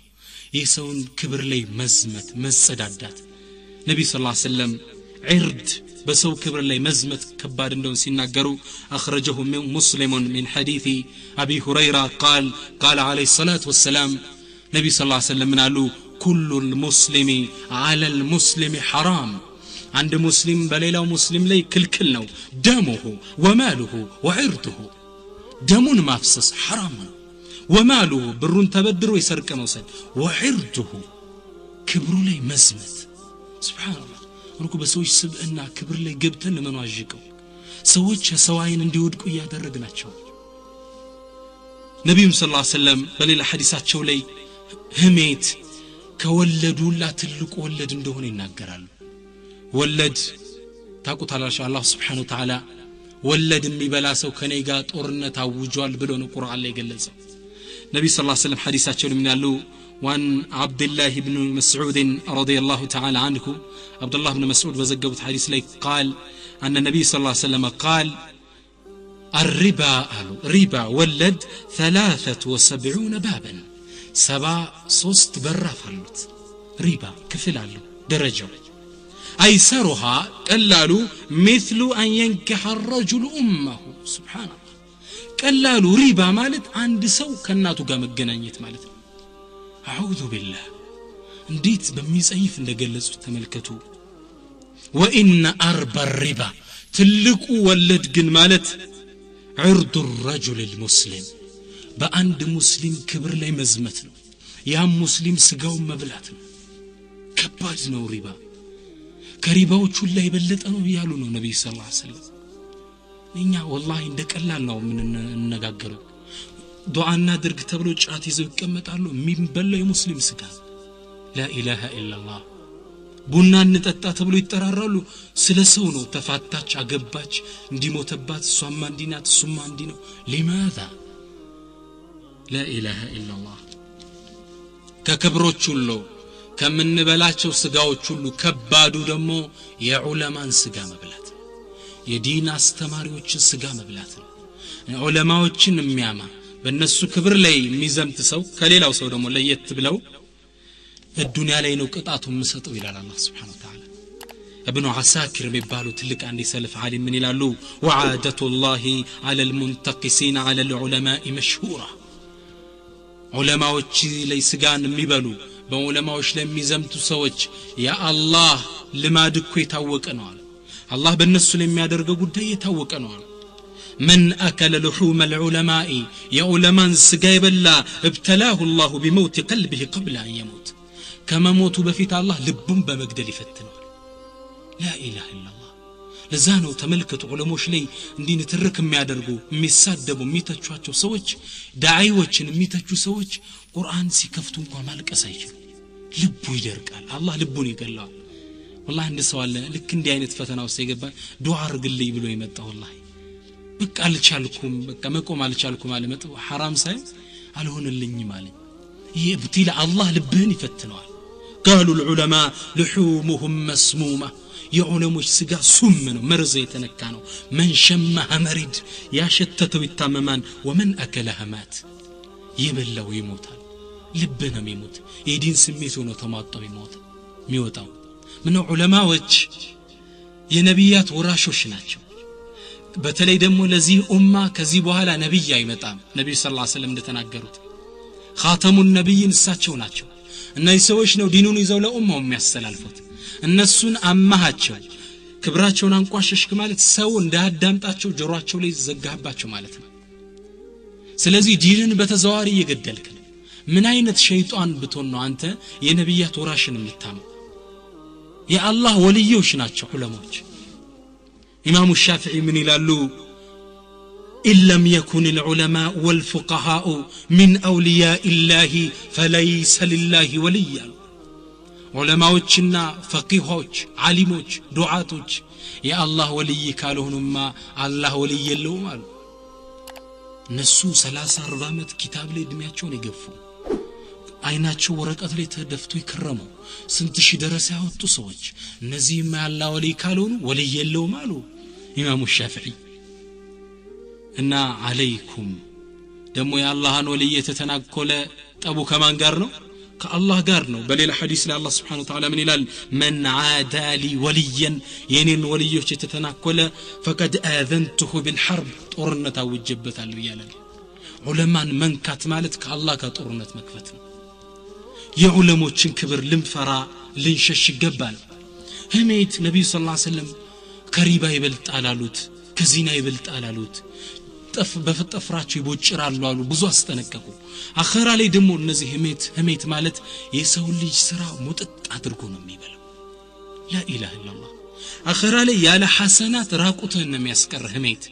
የሰውን ክብር ላይ መዝመት መጸዳዳት። ነብዩ ሰለላሁ ዐለይሂ ወሰለም ዕርድ በሰው ክብር ላይ መዝመት ከባድ እንደሆነ ሲናገሩ أخرجه مسلم من حديث أبي هريرة قال قال عليه الصلاة والسلام ነብዩ ሰለላሁ ዐለይሂ ወሰለም ምን አሉ? كل المسلم على المسلم حرام አንድ ሙስሊም በሌላው ሙስሊም ላይ ክልክል ነው። ደሙሁ ወማሉሁ ወዕርዱሁ ደሙን ማፍሰስ ሐራም ነው። ወማሉሁ ብሩን ተበድሮ የሰርቀ መውሰድ፣ ወዕርዱሁ ክብሩ ላይ መዝመት። ሱብሃንአላህ። እንኩ በሰዎች ስብዕና ክብር ላይ ገብተን ለመኗዥቀው ሰዎች የሰው አይን እንዲወድቁ እያደረግናቸው። ነቢዩም ሰለላሁ ዐለይሂ ወሰለም በሌላ ሐዲሳቸው ላይ ህሜት ከወለዱላ ትልቁ ወለድ እንደሆነ ይናገራሉ። ወለድ ታውቁታላችሁ። አላህ Subhanahu Wa Ta'ala ወለድ የሚበላ ሰው ከኔ ጋር ጦርነት አውጇል ብሎ ነው ቁርአን ላይ የገለጸው። ነብዩ ሰለላሁ ዐለይሂ ወሰለም ሐዲሳቸው ምን ያሉ? وعن عبد الله بن مسعود رضي الله تعالى عنه عبد الله بن مسعود በዘገቡት ሐዲስ ላይ قال أن النبي صلى الله عليه وسلم قال الربا አሉ ሪባ ወለድ 73 بابا 73 በራፍ አሉት። ሪባ ክፍል አለው ደረጃው። أيسرها ቀላሉ مثل أن ينكح الرجل أمه سبحان الله ቀላሉ ሪባ ማለት አንድ ሰው ከእናቱ ጋር መገናኘት ማለት ነው። أعوذ بالله። እንዴት በሚጸይፍ እንደገለጹት ተመልከቱ። وإن أربى الربا ትልቁ ወለድ ግን ማለት عرض الرجل المسلم በአንድ ሙስሊም ክብር ላይ መዝመት ነው። ያም ሙስሊም ስጋውን መብላት ነው። ከባድ ነው ሪባ። ከሪባዎች ሁሉ የበለጠ ነው እያሉ ነው ነብዩ ሰለላሁ ዐለይሂ ወሰለም። እኛ ወላሂ እንደ ቀላል ነው የምንነጋገረው። ዱዓ እናድርግ ተብሎ ጫት ይዘው ይቀመጣሉ። የሚበላው የሙስሊም ስጋ። ላኢላሃ ኢላላህ። ቡና እንጠጣ ተብሎ ይጠራራሉ። ስለ ሰው ነው። ተፋታች፣ አገባች፣ እንዲሞተባት፣ እሷማ እንዲህ ናት፣ እሱማ እንዲህ ነው። لماذا ላኢላሃ ኢላላህ። ከክብሮች ሁሉ ከምንበላቸው ስጋዎች ሁሉ ከባዱ ደግሞ የዑለማን ስጋ መብላት፣ የዲን አስተማሪዎችን ስጋ መብላት ነው። ዑለማዎችን የሚያማ በእነሱ ክብር ላይ የሚዘምት ሰው ከሌላው ሰው ደግሞ ለየት ብለው ዱንያ ላይ ነው ቅጣቱ የምሰጠው ይላል አላህ Subhanahu Wa Ta'ala። ابن عساكر የሚባሉ ትልቅ አንድ ሰለፍ ዓሊም ምን ይላሉ? وعادة الله على المنتقصين على العلماء مشهورة ዑለማዎች ላይ ስጋን የሚበሉ በዑለማዎች ላይ የሚዘምቱ ሰዎች የአላህ ልማድ እኮ የታወቀ ነው አለ። አላህ በእነሱ ላይ የሚያደርገው ጉዳይ የታወቀ ነው አለ። من أكل لحوم العلماء የዑለማን ስጋ የበላ ابتلاه الله بموت قلبه قبل أن يموت ከመሞቱ በፊት አላህ ልቡን በመግደል ይፈትነዋል። لا إله إلا الله። ለዛ ነው ተመልከቱ ዑለሞች ላይ እንዲህ ንትርክ የሚያደርጉ የሚሳደቡ የሚተቿቸው ሰዎች ዳዒዎችን የሚተቹ ሰዎች ቁርአን ሲከፍቱ እንኳን ማልቀስ አይችሉም። ልቡ ይደርቃል። አላህ ልቡን ይገለዋል። ወላሂ አንድ ሰው አለ ልክ እንዲህ አይነት ፈተና ውስጥ የገባ ዱዓ አድርግልኝ ብሎ የመጣ ወላሂ በቃ አልቻልኩም፣ በቃ መቆም አልቻልኩም አለ። መጥፎ ሐራም ሳይ አልሆነልኝም አለ። ይህ እብቲላ አላህ ልብህን ይፈትነዋል። قالوا العلماء لحومهم مسمومة የዑለሞች ስጋ ሱም ነው፣ መርዝ የተነካ ነው። من شمها مرض ያሸተተው ይታመማል። ومن أكلها مات የበላው ይሞታል። ልብህ ነው የሚሞት። የዲን ስሜት ሆኖ ተሟጦ ይሞት። የሚወጣው። ምነው ዑለማዎች የነቢያት ወራሾች ናቸው። በተለይ ደግሞ ለዚህ ኡማ ከዚህ በኋላ ነብይ አይመጣም። ነብዩ ሰለላሁ ዐለይሂ ወሰለም እንደተናገሩት ኻተሙን ነብይን እሳቸው ናቸው። እነዚህ ሰዎች ነው ዲኑን ይዘው ለኡማው የሚያስተላልፉት። እነሱን አማሃቸው፣ ክብራቸውን አንቋሸሽክ ማለት ሰው እንዳያዳምጣቸው ጆሮአቸው ላይ ዘጋባቸው ማለት ነው። ስለዚህ ዲንን በተዘዋዋሪ እየገደልክ ነው። ምን አይነት ሸይጣን ብትሆን ነው አንተ የነቢያት ወራሽን የምታመው? የአላህ ወልዮች ናቸው ዑለማዎች። ኢማሙ ሻፊዒ ምን ይላሉ? إن لم يكن العلماء والفقهاء من أولياء الله فليس لله ولي። ዑለማዎችና ፈቂሆች፣ ዓሊሞች፣ ዱዓቶች የአላህ ወልይ ካልሆኑማ አላህ ወልይ የለውም አሉ። እነሱ 30 40 ዓመት ኪታብ ላይ እድሜያቸውን የገፉ፣ አይናቸው ወረቀት ላይ ተደፍቶ ይከረሙ፣ ስንት ሺህ ደረሳ ያወጡ ሰዎች እነዚህማ የአላህ ወልይ ካልሆኑ ወልይ የለውም አሉ ኢማሙ ሻፊዒ። እና አለይኩም ደግሞ የአላህን ወልይ የተተናኮለ ጠቡ ከማን ጋር ነው? ከአላህ ጋር ነው። በሌላ ሐዲስ ላይ አላህ Subhanahu Wa Ta'ala ምን ይላል? መን ዓዳ ሊ ወልየን፣ የኔን ወልዮች የተተናኮለ ፈቀድ አዘንቱሁ ቢልሐርብ፣ ጦርነት አውጀበታለሁ እያለ ነው። ዑለማን መንካት ማለት ከአላህ ጋር ጦርነት መክፈት ነው። የዑለሞችን ክብር ልንፈራ ልንሸሽ ይገባል። ህሜት ነቢዩ ሰለላሁ ዐለይሂ ወሰለም ከሪባ ይበልጣል አሉት፣ ከዚና ይበልጣል አሉት፣ በጠፍራቸው ይቦጭራሉ አሉ፣ ብዙ አስጠነቀቁ። አኸራ ላይ ደግሞ እነዚህ ህሜት ማለት የሰው ልጅ ስራ ሙጥጥ አድርጎ ነው የሚበላው። ላኢላሃ ኢላላህ። አኸራ ላይ ያለ ሐሰናት ራቁትህን ነው የሚያስቀር ህሜት።